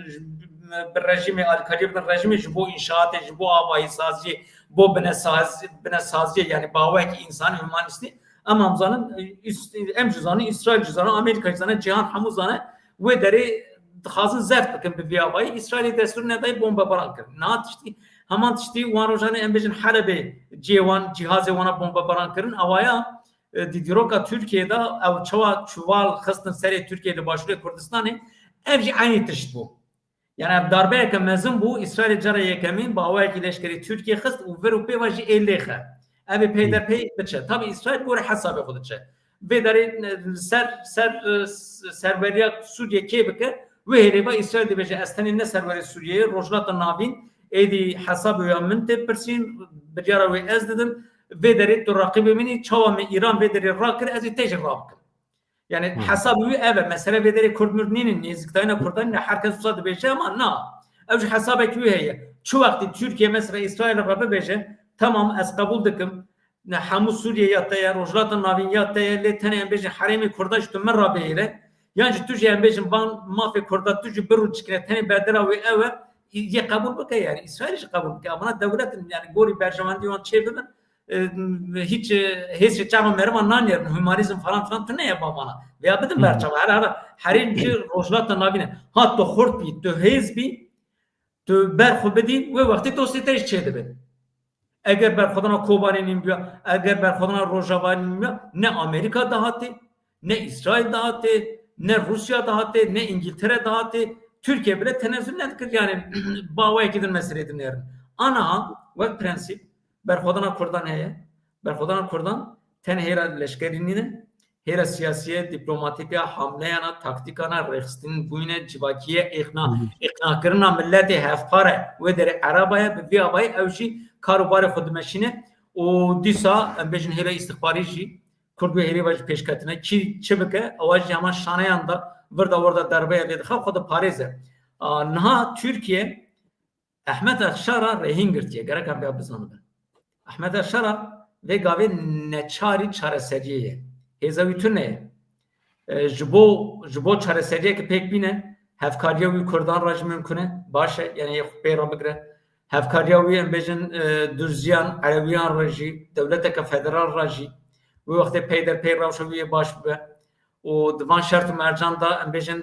bi rejîmê alîkariyê bidin rejîmê ji bo înşaatê, ji bo avahîsaziyê, bo binesaz-, binesaziyê, yani bawek însanî, humanîstî. Em em zanin, e, Îs-, em jî zanin, Îsraîl jî zane, Amerîka jî zane, cîhan hemû zane, wê derê dixwazin zeft bikin bi vî avayî. Îsraîlê destûr nedayê bombebaran kirin. Niha tiştî, heman tiştî wan rojanê em bêjin Helebê cihê wan, cîhazê wana bombebaran kirin. Awaya, e, di dîroka Tirkiyê de ew çawa çuval xistin serê Tirkiyê li Başûrê Kurdistanê, ev jî eynî tişt bû. Yani ev darbeyeke mezin bû, Îsraîlê cara yekemîn bi awayekî leşkerî Tirkiyê xist û vir û pê ve jî ê lêxe. Ev ê peyderpey biçe. Tabî Îsraîl gorî hesabê xwe diçe. Vê derê, e, ser, ser, e, serweriya Sûriyê kê bike, wê hêlê ve Îsraîl dibêje, ez tenê ne serwerê Sûriyeyê, Rojhilata Navîn, êdî hesabê ya min tê pirsîn, biryara wê ez didim. Vê derê tu raqîbê min î, çawa min Îran vê derê rakir, ez ê te jî rabikim. Yani hesabê wî ev e. Mesele vê derê Kurd Murd nînin, nêzîktayîna Kurdan nîne, her kes wisa dibêje, ama na. Ew jî hesabekî wî heye. Çi wextî Tirkiye mesela Îsraîlê re bibêje, tamam, ez qebûl dikim, ne hemû Sûriye ya te ye, Rojhilata Navîn ya te ye, lê tenê em bêjin herêmê Kurda jî tu min re bihêle, yan jî tu jî em bêjin van mafê Kurda tu jî birû çikine, tenê bedela wê ew e, yê qebûl bike, yani Îsraîl jî qebûl bike. Evana dewlet in, yani gorî berjewendî wan çê bibin, e, hiç, e, hêsê çavan merivan nanêrin, humanîzm falan filan tu neye bavana. Veya bidin berçava, her, her, herên ji Rojhilata Navîn e. Ha tu xurt bî, tu hêz bî, tu ber xwe bidî, wê wextê dostê te jî çê dibe. Eger berxwedana Kobanê nîn bûya, eger berxwedana Rojava nîn bûya, ne Amerîka dihatê, ne Îsraîl dihatê, ne Rûsya dihatê, ne Îngiltere dihatê, Tirkiye bile tenezul nedikir, yani bawayekî din meselê dinêrin. Aniha wek prensîp berxwedana Kurdan heye. Berxwedana Kurdan tenê hêra leşkerî nîne. hêla siyasiye, diplomatîke, hamleyana, taktîkana, rêxistin bûyne, civakî ye, îqna, Hı hı. îqnakirina miletê hevpar e. Wê derê Ereba ye, bi vî avayî ew jî kar û barê xwe dimeşîne û dîsa, em bêjin, hêla îstixbarî jî, Kurd wê hêlê ve jî pêşketine. Kî çi bike, ewa jî hema şaneyan de, vir de wir de derbeya lê dixe, xwe diparêze. A, niha Tirkiye Ehmed El Şara rêhîn girtiye. Gerek em vê bizanibe. Ehmed El Şara vê gavê neçarî çareseriyê ye. Hêza wî tune ye. E, ji bo, ji bo çareseriyeke pêk bîne, hevkariya wî Kurdan re jî mimkun e. Baş e, yani yê xwe pê re bigire. Hevkariya wî, em bêjin, e, Durziyan, Erewiyan re jî, dewleteke federal re jî, wî wextê peyderpey rewşa wî yê baş bibe. Û di van şert û mercan de, em bêjin,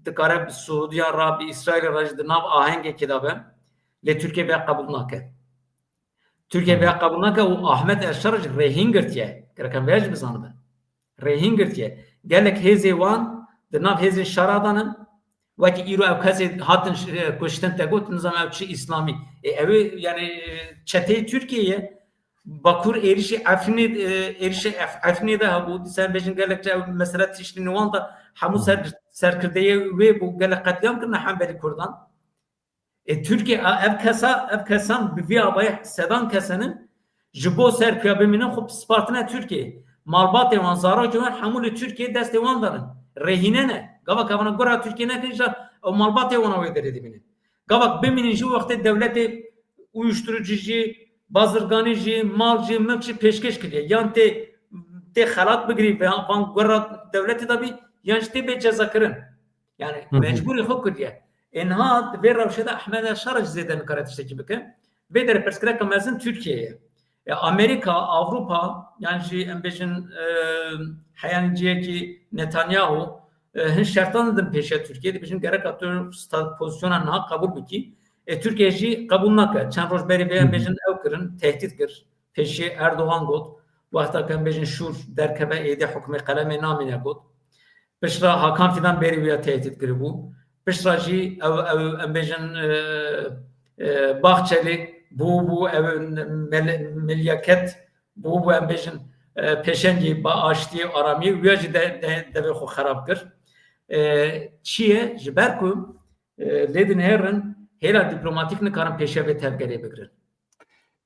dikare bi Suudiyan re, bi Îsraîlê re jî di nav ahengekê de be. Lê Tirkiye vê qebûl nake. Tirkiye vê qebûl nake û Ahmet El Şara jî rêhîn girtiye. Gerek em vê jî bizanibe. Rêhîn girtiye. Gelek hêzê wan di nav hêzên şara de ne. Wekî îro ew kesê hatin ş-, e, kuştin te got, nizam ew çi îslamî. E, ew ê, yani, e, çeteyê Tirkiye ye. Bakur êrişî Efrînê, e, êrişê Ef-, Efrînê de hebû. Dîsa bêjin gelek ew mesele tiştî wan de hemû ser, serkirdeyê wê bû. Gelek qetlîam kirine hemberî Kurdan. E, Tirkiye, a, ev kesa, ev kesan bi vî avayî sedan kesenin ji bo ser kuya bimînin xwe spartine Tirkiye. Malbatê wan, zarokê wan hemû li Tirkiye destê wan de ne. Rehîne ne. Gava kevana gura Tirkiye nekin, ja ew malbatê wana wê derê dimînin. Gavak bimînin jî wextê dewletê uyuşturucu jî, bazirganî jî, mal jî, milk jî pêşkêş kiriye. Yan tê, tê xelat bigirî, van, van gura dewletê de bî, yan jî tê bê cezakirin. Yani Hı hı. mecbûrî xwe kiriye. Ê niha di vê rewşê de Ehmed El Şara jî zêde nikare tiştekî bike. Vê derê pirsgireka mezin Tirkiye ye. E, Amerîka, Ewropa, yan jî em bêjin, e, heyanên cihekî Netanyahu, e, hin şertan didin pêşiya Tirkiye, dibêjin gereka tu sta-, pozisyona niha qebûl bikî. E, Tirkiye jî qebûl nake. Çend roj berî vê em Hı hı. bêjin ew kirin, tehdît kir. Pêşiya Erdogan got, wexta ku em bêjin şûr derkeve êdî hukmê qelemê namîne got. Piştre Hakan Fidan berî wî ya tehdît kiribû. Piştre jî ew, ew em bêjin, e, e, Bahçeli bû, bû ew mel-, melyeket bû, bû em bêjin, e, pêşengî ba aştiyê, aramiyê, wî ya jî de, de, devê xwe xerab kir. E, çi ye? Ji ber ku, e, lê dinêrin, hêla dîplomatîk nikarin pêşiya vê tevgerê bigirin.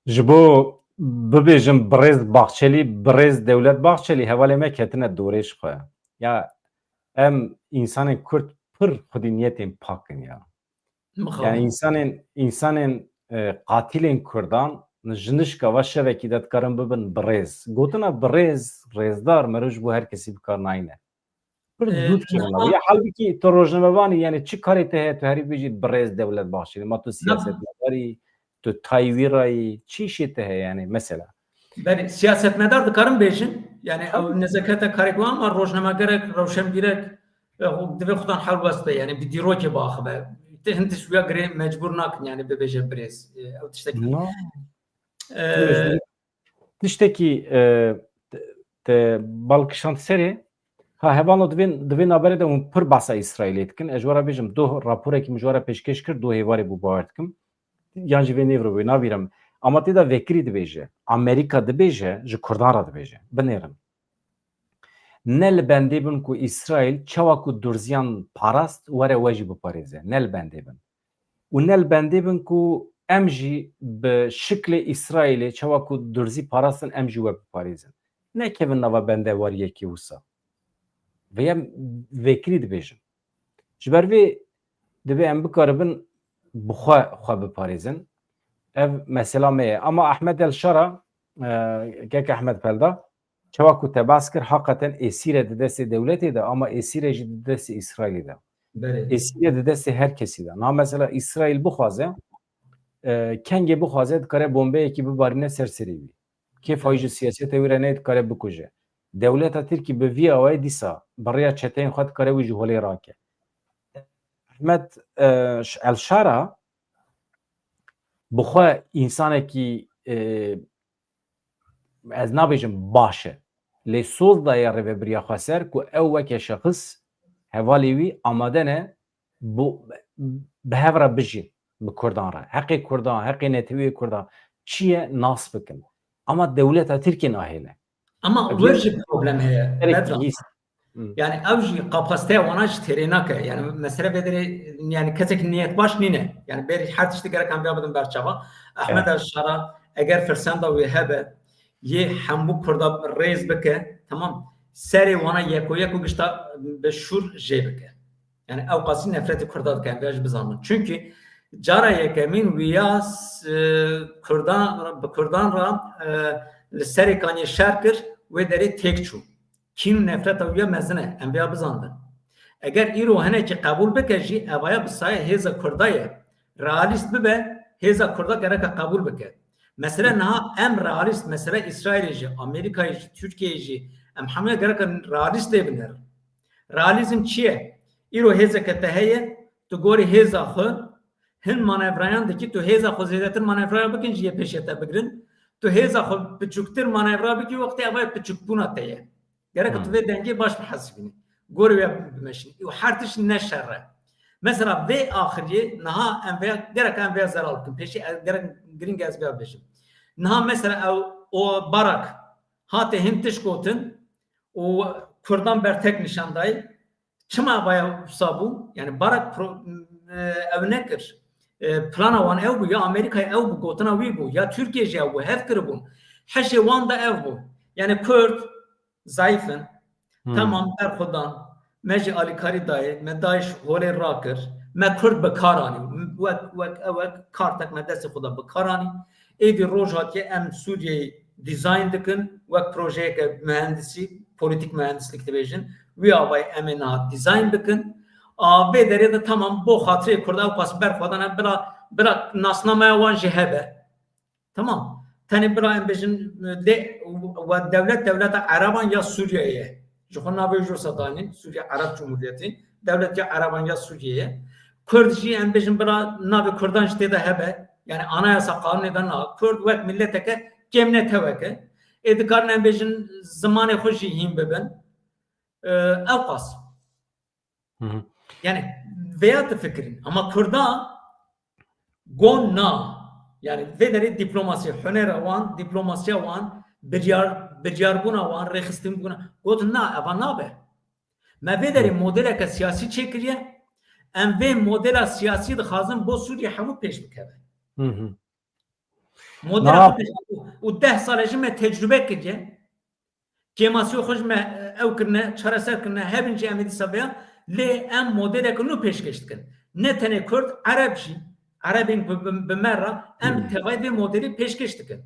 Ji bo bibêjim birêz Bahçelî, birêz Dewlet Bahçelî hevalê me ketine dorê ji xwe. Ya em însanên Kurd pir xwedî niyetên pak in ya. Mixabin. Yani însanên, însanên, e, qatilên Kurdan ji nişka va şevekî de dikarin bibin birêz. Gotina birêz, rêzdar, meriv ji bo her kesî bi kar nayîne. Pir Ee, zû dikevin niha- Ya halbûkî tu rojnamevanî, yani çi karê te heye, tu herî bijî birêz Dewlet Bahçelî, ma tu Na- siyasetmedarî, tu tayî wî rayî, çi işê te heye yani mesela? Belê, siyasetmedar dikarin bêjin, yani ew nezaketa karek wan, ama rojnamegerek, rewşenbîrek, e, divê xudan helweste, yani bi dîrokê biaxive. Te hin tişt wiya girê mecbûr nakin, yani bibêje birêz. E, ew tiştek No. E, Tiştekî, e, te, te bal kişand serê. Ha, hevalno, di vê, di vê naberê de hûn pir behsa Îsraîlê dikin. Ez ji we re bêjim, doh raporekî min ji we re pêşkêş kir, doh êvarê bû, bawer dikim. Yan jî vê nêvro wê nabîrim. Ama tê de vekirî dibêje. Amerîka dibêje, ji Kurdan re dibêje. Binêrin. Ne li bendê bin ku Îsraîl çawa ku durziyan parast were we jî biparêze. Ne li bendê bin. Û ne li bendê bin ku em jî bi şiklê Îsraîlê çawa ku durzî parastin em jî we biparêzin. Nekevin nava bendewariyekê wisa. Vêya vekirî dibêjin. Ji ber vê divê em bikaribin bi xwe xwe biparêzin. Ev mesela me ye. Ama Ahmed El Şara, e, kek Ahmed Pelda, çawa ku te behs kir, heqeten êsîr e di destê dewletê de, ama êsîr e jî di destê Îsraîlê de. Belê. Êsîr e di destê her kesî de. Niha mesela Îsraîl bixwaze, e, kengê bixwaze, dikare bombeyekî bibarîne ser serê wî. Kêfa wî ji siyaseta wî re neyê, dikare bikuje. Dewleta Tirkî bi vî awayî dîsa bi rêya çeteyên xwe dikare wî ji holê rake. Ehmed, e, El Şara bi xwe însanekî, e, ez nabêjim baş e. Lê soz daye rêvebiriya xweser ku ew weke şexis hevalê wî amade ne bo-, bi hev re bijîn bi Kurdan re. Heqê Kurdan, heqê neteweyê Kurdan çi ye nas bikin. Ama dewleta Tirkiyê nahêle. Ama wer jî problem heye. Gerek Bedran. Hîs. Hmm. Yani ew jî kapasiteya wana jî têrê nake. Yani mesele vê derê, yani kesek niyet baş nîne. Yani berî her tiştî gerek em bidin berçava. Ehmed Evet. El Şara eger firsenda wê hebe, yê hemû Kurda rêz bike, tamam. Serê wana yeko yeko gişta bi şûr jê bike. Yani ew qasî nefretê Kurda dike, em vê jî bizanin. Çünkü cara yekemîn wiya s-, e, Kurdan, bi Kurdan re, e, li Serêkaniyê şer kir, wê derê têk çû. Kîn û nefreta wî ya mezin e, em vêya bizandin. Eger îro hinekî qebûl bike jî, evaya bi sayê hêza Kurda ye. Realîst bibe, hêza Kurda gereke qebûl bike. Mesele niha em realîst, mesele Îsraîlê jî, Amerîkayê jî, Tirkiyeyê jî, em hemûya gereke realîst lê binerin. Realîzm çi ye? Îro hêzeke te heye, tu gorî hêza xwe, hin manevrayan dikî, tu hêza xwe zêdetir manevra bikin jî yê pêşê te bigirin. Tu hêza xwe biçûktir manevra bikî, wextê eva piçûkbûna te ye. Gerek tu Hmm. vê dengê baş bihesibînî. Gorî wê bimeşînî. Û her tişt ne şer e. Mesela vê axiriyê niha em vê, gerek em vê zeral bikin. Pêşî e, gerek giring ez vê bêjim. Niha mesela ew o Barak hate hin tişt gotin û Kurdan bertek nîşan dayî. Çima vaya wisa bû? Yani Barak pro-, e, ew nekir. E, plana wan ew bû, ya Amerîkayê ew bû, gotina wî bû, ya Tirkiye jî ew bû, hev kiribûn. Heşê wan de ev bû. Yani Kurd zayıf in. Hmm. Tamam, berxwedan. Me jî alîkarî dayê, me DAIŞ holê rakir. Me Kurd bi kar anî. Wek, wek, ewek kartek me destê xwe de bi kar anî. Êdî roj hatiye em Sûriyeyê dîzayn dikin, wek projeyeke mühendisî, politik mühendislik dibêjin. Wî avayî em ê niha dîzayn bikin. A vê derê de tamam, bo xatirê Kurda ew qas berxwedan e, bila, bila nasnameya wan jî hebe. Tamam. Tenê bila em bêjin, lê we dewlet, dewleta Ereban ya Sûriyeyê ye. Ji xwe navê jû wisa danîn, Sûriye Ereb Cumhuriyetî. Dewlet ya Ereban ya Sûriyeyê ye. Kurd jî em bêjin bila navê Kurdan jî tê de hebe. Yani anayasa qanûnê de na. Kurd wek mileteke kêm ne tewek e. Ê dikarin em bêjin zimanê xwe jî hîn bibin. Ee, ew qas. Hı hı. Yani vêya difikirin. Ama Kurda gon na. Yani vê derê diplomasi, hunera wan, diplomasiya wan, biryar, biryarbûna wan, rêxistinbûna. Gotin na, eva nabe. Me vê derê Hı. modeleke siyasî çêkiriye. Em vê modela siyasî dixwazin bo Sûriye hemû pêş bikeve. Hı hı. Modela Na- xwe pêş û deh sal e jî me tecrube kiriye. Kêmasiyê xwe ji me, e, ew kirine, çareser kirine, hebin jî em ê dîsa vêya, lê em modeleke nû pêşkêş dikin. Ne tenê Kurd, Ereb jî, Erebên bi, bi, bi me re, em Hmm. tevayê vê modelê pêşkêş dikin.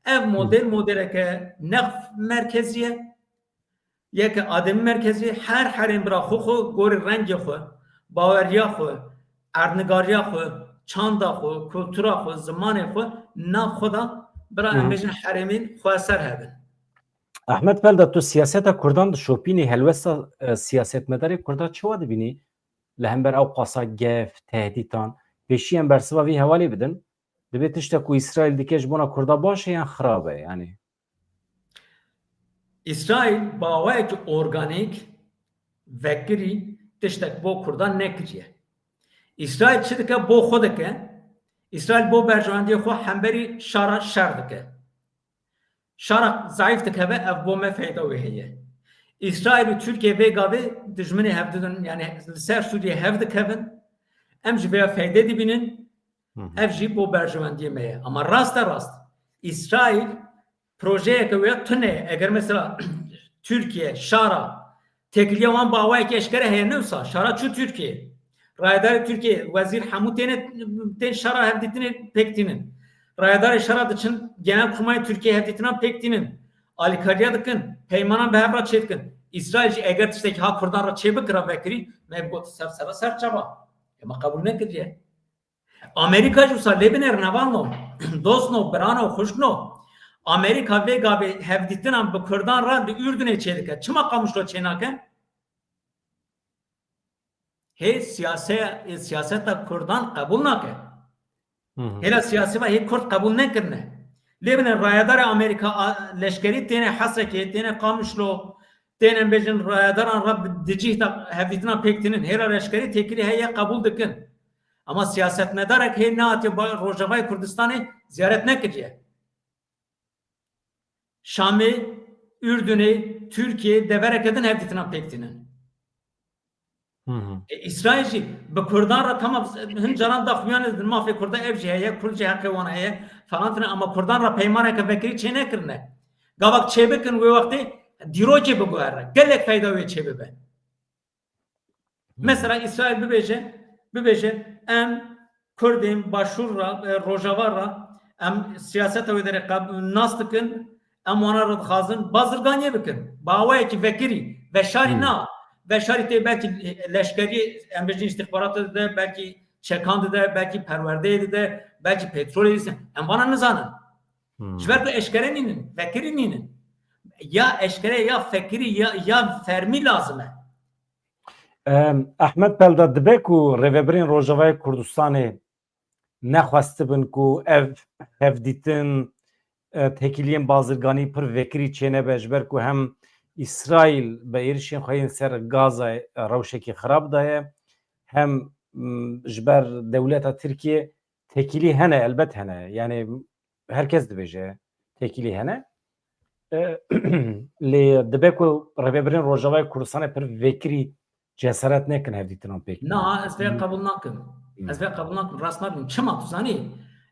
Ev Hmm. model, modeleke ne merkezî ye, yeke ademî merkezî, her herêm bira xwe xwe, gorî rengê xwe, baweriya xwe, erdnigariya xwe, çanda xwe, kultura xwe, zimanê xwe, nav xwe da bira em Hı. bêjin herêmên xweser hebin. Ehmed Felda, tu siyaseta Kurdan dişopînî, helwesta, e, siyasetmedarê Kurda çawa dibînî? Li hember ew qasa gef, tehdîtan, pêşî em bersiva vî hevalê bidin. Divê tiştek ku Îsraîl dike ji bona Kurda baş e yan xirab e? Yani. Îsraîl bi awayekî organîk vekirî tiştek bo Kurdan nekiriye. Îsraîl çi dike, bo xwe dike. Îsraîl bo berjewendiyê xwe hemberî şara şer dike. Şara zayîf dikeve, ev bo me feyda wê heye. Îsraîl û Tirkiye vê gavê dijminê hevdîtin, yani li ser Sûriyê hev dikevin. Em ji vêya feyde dibînin. Hı hı. Ev jî bo berjewendiyê me ye. Ama rast e rast. Îsraîl projeyeke wê tune ye. Eger mesela Tirkiye şara têkiliya wan bi awayekî eşkere heye, ne wisa şara çû Tirkiye. Rayedarê Tirkiye, wezîr hemû têne, tên şara hevdîtinê pêk tînin. Rayedarê şara diçin Genelkurmayê Tirkiye hevdîtinan pêk tînin. Alîkariya dikin, peymanan bi hev re çêdikin. Îsraîl jî eger tiştekî ha Kurdan re çêbikira vekirî, me bi got ser sera ser çava. Ema qebûl nekiriye. Amerîka jî wisa lê binêrin hevalno, dostno, birano, xwişkno. Amerîka vê gavê hevdîtinan bi Kurdan re li Urdunê çêdike. Çima Qamişlo çênake? Hê siyase-, siyaseta Kurdan qebûl nake. Hı hı. Hêla siyasî ve hê Kurd qebûl nekirine. Lê bine rayedarê Amerîka a, leşkerî têne Hesekê, têne Qamişlo, têne bêjin rayedaran re bi di cih de hevdîtina pêk tînin. Hêla leşkerî têkilî heye qebûl dikin. Ama siyasetmedarek hê neatiye ba-, Rojavayê Kurdistanê ziyaret nekiriye. Şamê, Urdunê, Tirkiye, devereke din hevdîtinan pêk tînin. Hı hı. E, Îsraîl jî bi Kurdan re tamam, hin caran daxuyanê di mafê Kurda ev jî heye, Kurd jî heqê wan heye falan filan, ama Kurdan re peymaneke vekirî çê nekirine. Gavak çê bikin wê wextê dîrokê biguhere. Gelek feyda wê çê bibe. Mesela Îsraîl bibêje, bibêje, em Kurdên Başûr re, e, Rojava re, em siyaseta wê derê qab-, nas dikin, em wana re dixwazin bazirganiyê bikin. Bi awayekî vekirî, veşarî Hmm. na, veşarî tê belkî, e, leşkerî, em bêjin îstixbaratê dide, belkî çekan dide, belkî perwerdeyê dide, belkî petrolê dide. Em vana nizanin. Hmm. Ji ber ku eşkere nînin, vekirî nînin. Ya eşkere, ya fekirî, ya, ya fermî lazim e. Em, Ehmed Pelda, dibe ku rêvebirên Rojavayê Kurdistanê nexwestibin ku ev hevdîtin, e, têkiliyên bazirganî pir vekirî çênebe, ji ber ku hem Îsraîl bi êrişên xwe yên ser Gazayê, e, rewşekî xirab daye, hem, m, ji ber dewleta Tirkiye têkilî hene, elbet hene. Yani her kes dibêje têkilî hene. E, lê dibe ku rêvebirên Rojavayê Kurdistanê pir vekirî cesaret nekin hevdîtinan pêk Na, ez vê qebûl nakim. Hmm. Ez vê qebûl nakim, rast nabim. Çima tu zanî?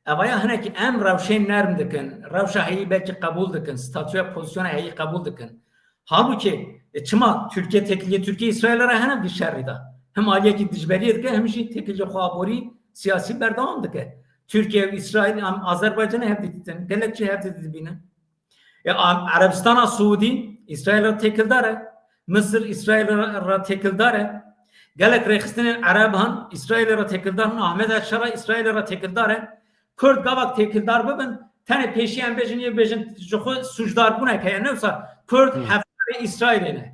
Evaya hinekî em rewşên nerm dikin, rewşa heyî belkî qebûl dikin, statûya pozisyona heyî qebûl dikin. Halbûkî, e, çima Tirkiye têkiliyê Tirkiye Îsraîlê re hene vî şerî de? Hem aliyekî dijberiyê dike, hem jî têkiliyê xwe aborî siyasî berdewam dike. Tirkiye û Îsraîl, em Azerbaycanê hevdî didin, gelek cî hevdî dibînin. Ya, Am-, Erebistana Siûdî Îsraîl re têkildar e. Misir Îsraîl re, re têkildar e. Gelek rêxistinên Ereb han Îsraîlê re têkildar in. Ahmet el-Şara Îsraîlê re têkildar e. Kurd gavak têkildar bibin, tenê pêşî em bêjin, yê bêjin ji xwe sûcdarbûnek heye. Ne wisa Kurd Hmm. hevkarê Îsraîlê ne.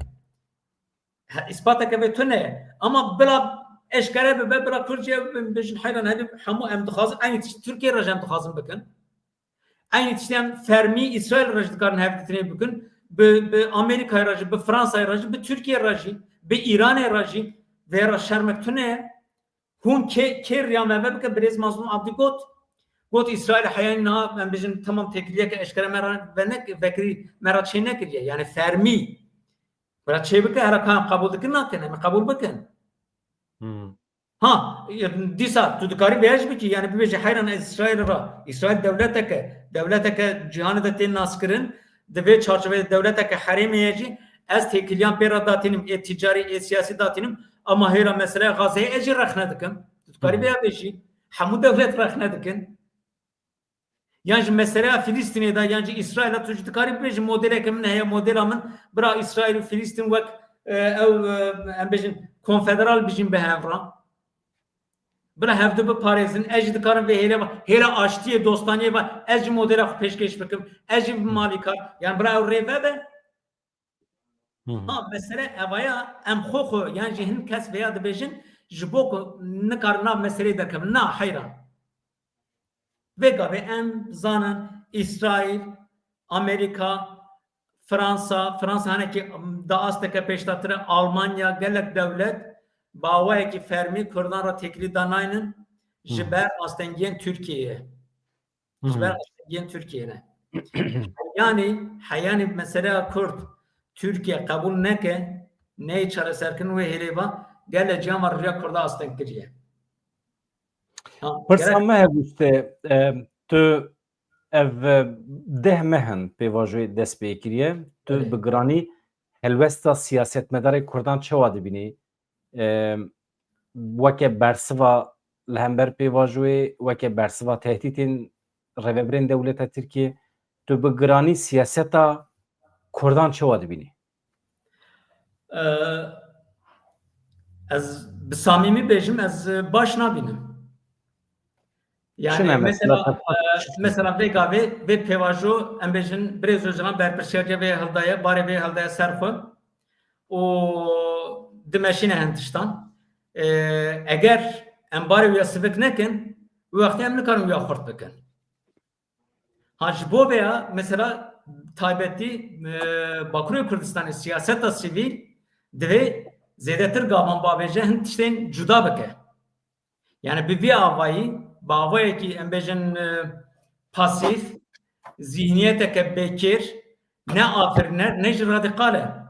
He, îspateke vê tune ye. Ama bila eşkere bibe, bila Kurd jê bibin, bêjin heyran, hemû em dixwazin, eynî tişt Tirkiye re jî em dixwazin bikin. Eynî tiştê em fermî Îsraîl re jî dikarin hevdîtinê bikin. Bi, bi Amerîkayê re jî, bi Fransayê re jî, bi Tirkiyê re jî, bi Îranê re jî. Vê re şermek tune ye. Hûn kê, kê riya me vebike? Birêz Mazlûm Abdî got. Got Îsraîl heyanî niha, em bêjin, temam têkiliyeke eşkere me re venek-, vekirî, me re çê nekiriye. Yani fermî. Bira çê bike, hera ka em qebûl dikin, nakin, em ê qebûl bikin. Hmm. Ha, dîsa tu dikarî vêya jî bikî, yani bibêjî heyran ez Îsraîl re, Îsraîl dewleteke, dewleteke cîhanê de tê naskirin, di vê çarçoveyê de dewleteke herêmê ye jî, ez têkiliyan pê re datînim, ê tîcarî, ê siyasî datînim, ama hêra meseleya Gazeyê ez jî rexne dikim. Tu dikarî Hmm. vêya bêjî, hemû dewlet rexne dikin. Yan ji meseleya Filistînê de, yan ji Îsraîlê, tu jî dikarî bibêjî modeleke min heye, modela min, bira Îsraîl û Filistîn wek, e, ew, e, em bêjin konfederal bijîn bi hev re. Bira hevdu biparêzin, ez jî dikarim vê hêle, hêla aştiyê, dostaniyê ve, ez jî modela xwe pêşkêş bikim, ez jî bi malîkar, yani bira ew rê vebe. Hı hı. Ha, mesele evaya em xwe xwe, yan jî hin kes vêya dibêjin, ji bo ku nikarin nav meseleyê derkevin. Na, heyran. Vê gavê em zanin Îsraîl, Amerîka, Fransa, Fransa hinekî da asteke pêşdatir e, Almanya, gelek dewlet bi awayekî fermî Kurdan re têkilî danaynin ji Hı. ber astengiyên Tirkiyeyê. Ji ber Hı. astengiyên Tirkiyeyê ne. Heyanî, heyanî meseleya Kurd Tirkiye qebûl neke, neyê çareserkirin wê hêlê va, gelê ciyan va rûya Kurda asteng kiriye. Ha, Pirsa gerek me hebû işte, e, tu ev, e, deh meh in pêvajoyê dest pê kiriye. Tu Belê. bi giranî helwesta siyasetmedarê Kurdan çawa dibînî? E, weke bersiva li hember pêvajoyê, weke bersiva tehdîtên rêvebirên dewleta Tirkiyê, tu bi giranî siyaseta Kurdan çawa dibînî? Ee, ez bi samîmî bêjim, ez baş nabînim. Yani Çi ne mesela, mesela? e, mesela vê gavê, vê pêvajo, em bêjin, Birêz Ocalan berpirsiyariya vê hildaye, barê vê hildaye ser xwe û dimeşîne hin tiştan. E, eger em barê wî ya sivik nekin, wî wextê em nikarin wî ya xurt bikin. Ha, ji bo vêya, mesela, taybetî, e, Bakurê Kurdistanê siyaseta sivîl divê zêdetir gavan bavêje, hin tiştên cuda bike. Yani bi vî avayî, bi avayekî em bêjin, e, pasîf, zihniyeteke bêkêr, ne afirîner, ne jî radîkal e.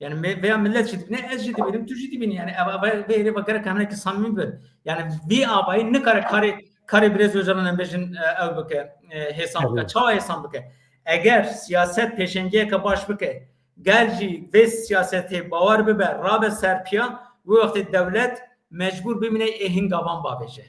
Yani me-, veya millet jî dibîne, ez jî dibînim, tu jî dibînî. Yani ev, ev, vê hêlê ve gerek hemnekî samîmî bin. Yani vî avayî nikare karê, karê birêz Ocalan em bêjin, e, ew bike, e, hêsan bike. Çawa hêsan bike? Eger siyaset pêşengiyeke baş bike, gel jî vê siyasetê bawer bibe, rabe ser piya, wê wextê dewlet mecbûr bimîne ê hin gavan bavêje.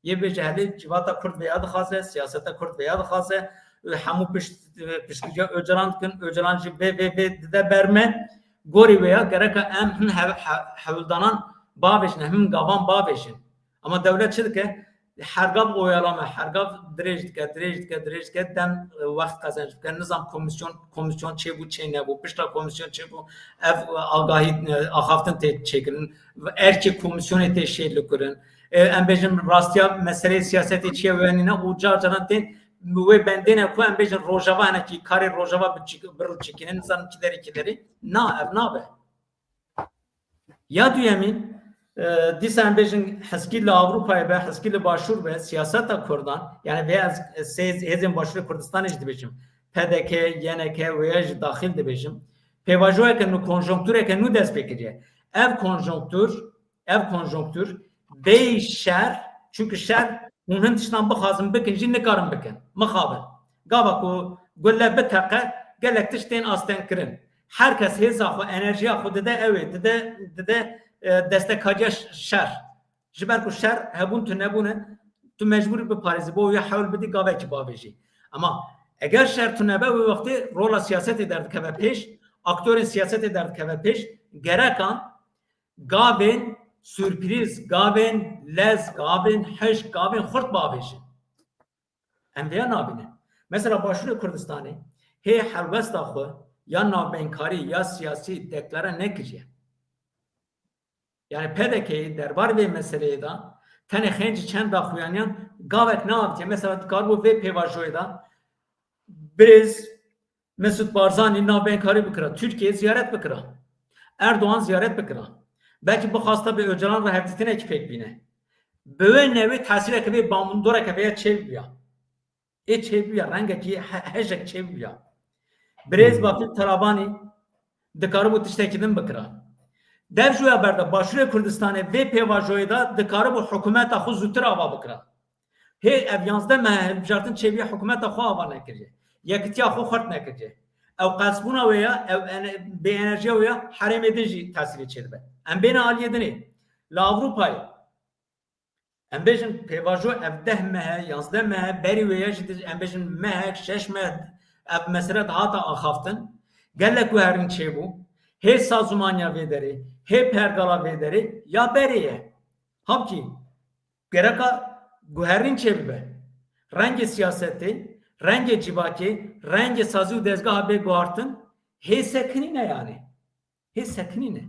Yê bêje, helê civata Kurd vêya dixwaze, siyaseta Kurd vêya dixwaze, hemû pişt, piştgiriya Ocalan dikin, Ocalan jî vê, vê, vê dide ber me. Gorî wêya gereka em hin hev-, he-, hewldanan bavêjin, hin gavan bavêjin. Ama dewlet çi dike? Her gav oyalama, her gav dirêj dike, dirêj dike, dirêj dike, dem, e, wext qezenc bike. Nizam komisyon, komisyon çêbû, çê nebû, pişta komisyon çêbû, ev, e, agahî, e, axaftin tê çêkirin, erkê komisyonê tê şêlkirin. E, em bêjin rastiya meseleyê siyasetê çiye wenîne û car caran tên wê bendêne ku em bêjin Rojava hinekî karê Rojava bi çik-, bi rû çikîne, nizanim kî derê kî derê. Na, ev nabe. Ya duyemîn, e, dîsa em bêjin heskî li Ewropayê be, heskî li Başûr be, siyaseta Kurdan, yani vê ez, e, sê hêzên Başûrê Kurdistanê jî dibêjim, P D K, Y N K, wêya jî daxil dibêjim, pêvajoyeke nû, konjonktureke nû dest pê kiriye. Ev konjonktur, ev konjonktur bêyî şer, çunku şer hûn hin tiştan bixwazin bikin jî nikarin bikin. Mixabin. Gava ku gule biteqe, gelek tişt tên astengkirin. Her kes hêza xwe, enerjiya xwe dide ew ê, dide, dide, e, destekariya ş-, şer. Ji ber ku şer hebûn tu nebûne, tu mecbûr î biparêzî, bo wî hewl bidî gavekî bavêjî. Ama eger şer tune be, wê wextê rola siyasetê derdikeve pêş, aktorên siyasetê derdikeve pêş, gereka gavên surprîz, gavên lez, gavên hişk, gavên xurt bavêjin. Em vêya nabînin. Mesela Başûrê Kurdistanê hê helwesta xwe ya navbeynkariya siyasî deklare nekiriye. Yani P D K'yê derbarê vê meseleyê de tenê xêncî çend daxuyaniyan gavek neavitiye. Mesela dikaribû vê pêvajoyê de birêz Mesut Barzanî navbeynkariya bikira, Tirkiyeyê ziyaret bikira, Erdogan ziyaret bikira. Belkî bixwasta bi Ocalan re hevdîtinekî pêk bîne. Bi wê newê tesîreke vê bandoreke vêya çêbibiya. Ê çêbibiya, rengekî he-, hejek çêbibiya. Birêz Bafil Tarabanî dikaribû tiştekî din bikira. Dev ji wê berda Başûrê Kurdistanê vê pêvajoyê de dikaribû hikûmeta xwe zûtir ava bikira. Hê ev yanzdeh meh hilbijartin çêbiya hikûmeta xwe ava nekiriye. Yekitiya xwe xurt nekiriye. Ew qelsbûna wê ya, ew ene-, bêenerjiya wê ya herêmê din jî tesîrê çêdibe. Em bêne aliyê dinê. Li Ewropayê em bêjin pêvajo ev deh meh e, yanzdeh meh e, berî wê ya jî di-, em bêjin mehek, şeş meh ev mesele dihata axaftin. Gelek guherîn çêbû. Hê sazûmaniya vê derê, hê pergala vê derê ya berê ye. Halbukî gereka guherîn çêbibe. Rengê siyasetê, rengê civakê, rengê sazî û dezgeha bê guhartin hê sekinîne yani. Hê sekinîne.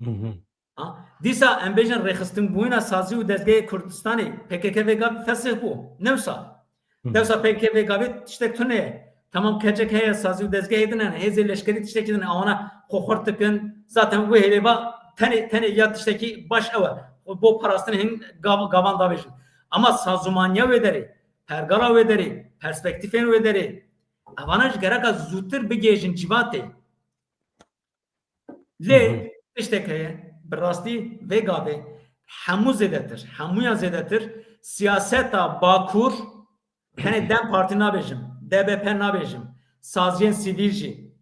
Hı hı. Ha? Dîsa em bêjin rêxistinbûyîna sazî û dezgehê Kurdistanê P K K vê gavê fesih bû. Ne wisa. Hı hı. Dewsa P K K vê gavê tiştek tune ye. Tamam, keçek heye, sazî û dezgehê din hene, hêzê leşkerî tiştekî din e, ewana xwe xurt dikin. Zaten wê hêlê va tenê, tenê ya tiştekî baş ew e. Bo parastinê hin gav-, gavan davêjin. Ama sazûmaniya wê derê, pergala wê derê, perspektîfên wê derê, evana ji gereka zûtir bigihêjin civakê. Lê Hı hı. tiştek heye, bi rastî vê gavê hemû zêdetir, hemûyan zêdetir siyaseta Bakur, tenê DEM Partî nabêjim, D B P nabêjim, saziyên sivîl jî,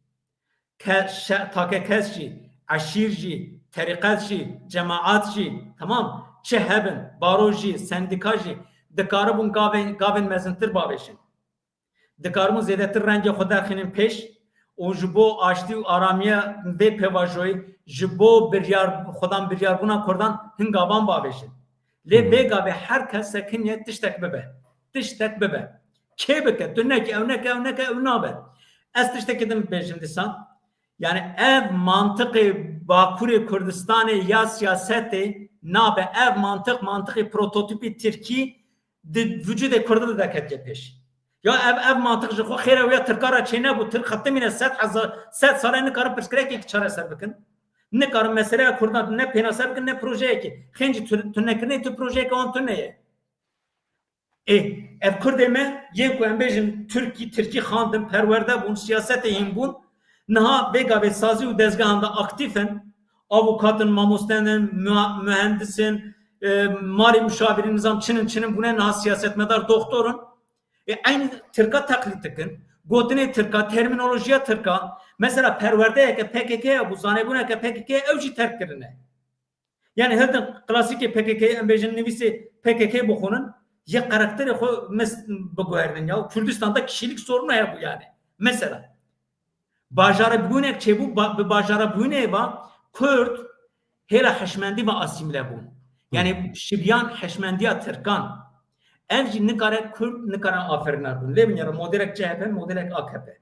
ke-, şe-, takekes jî, eşîr jî, terîqet jî, cemaat jî, temam, çi hebin, baro jî, sendîka jî, dikaribûn gavên, gavên mezintir bavêjin. Dikaribûn zêdetir rengê xwe derxînin pêş û ji bo aştî û aramiya vê pêvajoyê, ji bo biryar, xwedan biryarbûna Kurdan hin gavan bavêjin. Lê Hı hı. vê gavê her kes sekiniye tiştek bibe. Tiştek bibe. Kê bike? Tu neke, ew neke, ew neke, ew nabe. Ez tiştekî din bibêjim dîsa. Yani ev mantiqê Bakurê Kurdistanê ya siyasetê nabe. Ev mantiq, mantiqê prototîpî Tirkî di vücudê Kurdan de derketiye pêş. Ya ev, ev mantiq ji xwe xêr e, ya Tirka re çênebû. Tirk xetimîne sed hezar, sed sal e nikarin pirsgirêkek çareser bikin. Nikarin meseleya Kurdan ne pênaser bikin, ne projeyekê. Xêncî tu-, tunekirinê tu projeyeke wan tune ye. Ê, ev Kurdê me yên ku em bêjin Tirkî, Tirkî xandin, perwerde bûn, siyasetê hîn bûn, niha vê gavê sazî û dezgehan de aktîf in. Avukat in, mamoste in, mua-, muhendis in, e, malê muşawirî nizam çin in, çin in bûne, niha siyasetmedar, doktor in. Ê, eynî Tirka teqlîd dikin. Gotinê Tirka, termînolojiya Tirka. Mesela perwerdeyeke P K K hebû, zanebûneke P K K, ew jî terk kirine. Yani hildin klasîkê P K K, em bêjin nivîsê P K K bixwînin, yê karakterê xwe mes-, biguherînin ya. Kurdistan de kişilik sorunu hebû yani. Mesela, bajarabûnek çêbû, ba-, bi bajarabûnê ve Kurd hêla hişmendî ve asîmle bûn. Yani şibiyan hişmendiya Tirkan. Ev jî nikare Kurd, nikare aferîner bûn. Lê binêre modelek C H P, modelek A K P.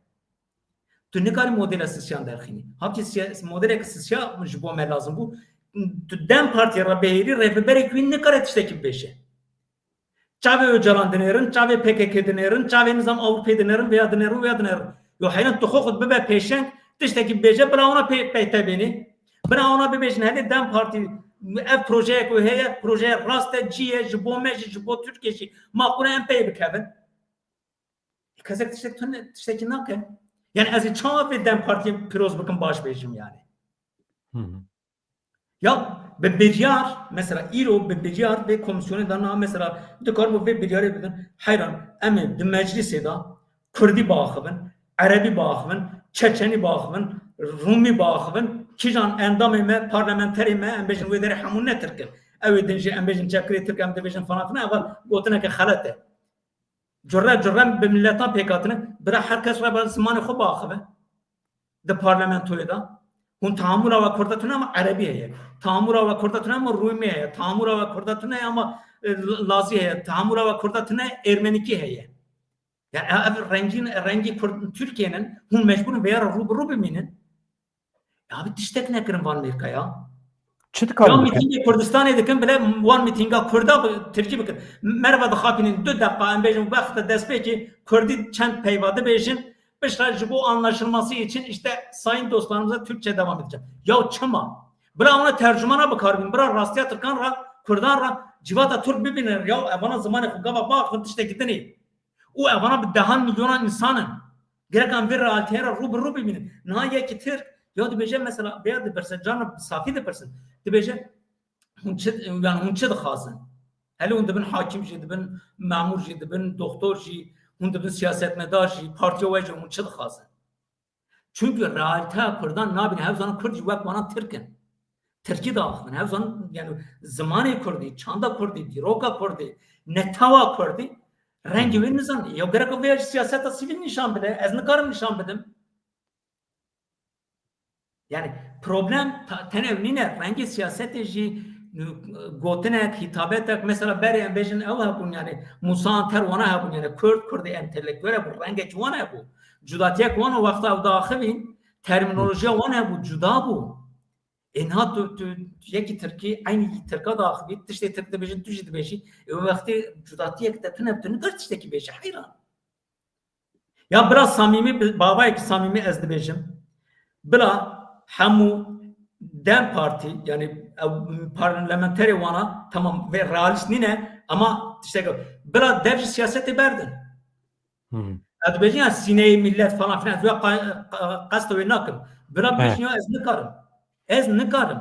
Tu nikarî modela sisyan derxînî. Halbuki siya-, modeleke sisya ji bo me lazim bû. Tu DEM Partiyê re bihêlî, rêveberek wî nikare tiştekî bibêje. Çavê Ocalan dinêrin, çavê P K K dinêrin, çavê nizam Ewropê dinêrin, veya dinêrin, veya dinêrin. Yo heyran tu xwe xwe bibe pêşeng, tiştekî bibêje, bila wana pê-, peyte bênê. Bila wana bibêjin, hele DEM Partî ev projeyek wê heye, projeyek rast e, cî ye, ji bo me jî, ji bo Tirkiye jî. Ma qûna em pê bikevin. Kesek tiştek tune, tiştekî nake. Yani ez ê çawa vê DEM Partiyê pîroz bikim, baş bêjim yani. Hı hı. Ya bi biryar, mesela îro bi biryar vê komîsyonê de na, mesela dikaribû vê biryarê bidin. Heyran, em ê di meclisê de Kurdî biaxivin, Erebî biaxivin, Çeçenî biaxivin, Rûmî biaxivin, kîjan endamê me, parlamenterê me, em bêjin wê derê hemû ne Tirk in. Ew ê din jî em bêjin çekirê Tirk, em dibêjin falan filan, ev gotineke xelet e. Curre curre bi miletan pêk hatine. Bira her kes re zimanê xwe biaxive. Di parlamentoyê de. Hûn tahamûla we Kurda tune ama Erebî heye. Tahamûla we Kurda tune ama Rûmî heye. Tahamûla we Kurda tune ama, e, Lazî heye. Tahamûla we Kurda tune Ermenîkî heye. Yani ev rengîn, rengî Kurd, Tirkiyeyên hûn mecbûr in vêya re rû bi rû bimînin. Ya bi tiştek nekirin van Mêrka ya. Çi dikarin bikin? Ya mîtîngê Kurdistanê dikin bile wan mîtînga Kurda bi Tirkî bikin. Merva dixapînin du deqa em bêjin wexta destpêkê Kurdî çend peyva dibêjin. Piştre ji bo anlaşılması için işte sayın dostlarımıza Türkçe devam edeceğim. Ya çima? Bira ona tercümana bikarbin. Bira rastiya Tirkan ra, Kurdan ra, civata Türk bibînin. Ya evana zimanê xwe gava baxin tiştekî dinê. Û evana bi dehan milyonan însan in. Gerek em vê realîteyê re rû bi rû bibînin. Niha yekî Tirk ya dibêje mesela, vêya dipirse, carna bi safî dipirsin. Dibêje, hûn çi, yani hûn çi dixwazin? Hele hûn dibin hakim jî, dibin memûr jî, dibin doktor jî, hûn dibin siyasetmedar jî, partiya we jî, hûn çi dixwazin? Çünkü realîteya Kurdan nabîne, hev zanin Kurd jî wek wana Tirk in. Tirkî diaxivin, hev zanin, yani zimanê Kurdî, çanda Kurdî, dîroka Kurdî, netewa Kurdî, rengê wê nizanin. Ya gerek vêya jî siyaseta sivîl nîşan bide, ez nikarim nîşan bidim. Yani problem ta-, tenê ew nîne, rengê siyasetê jî, gotinek, hîtabetek, mesela berê em bêjin ew hebûn, yani Musa Anter wana hebûn, yani Kurd, Kurdê entelektuel hebû, rengekî wan hebû. Cudatiyek wan o wexta ew diaxivîn, termînolojiya wan hebû, cuda bû. Ê niha tu, tu yekî Tirkî, eynî Tirka diaxivî, tiştê Tirk dibêjin, tu jî dibêjî. Ê wê wextê cudatiyek de tune, tu nikar tiştekî bêjî, heyran. Ya bira samîmî, bi-, bavayekî samîmî ez dibêjim. Bira hemû DEM Partî, yani ew parlamenterê wana, tamam, vê realîst nîne, ama tiştek, bira dev ji siyasetê berdin. Hı hı. Ez dibêjim ya sîneyê millet falan filan, ez wê qa-, qa-, qesta wê nakim. Bira bêjin ya ez nikarim. Ez nikarim.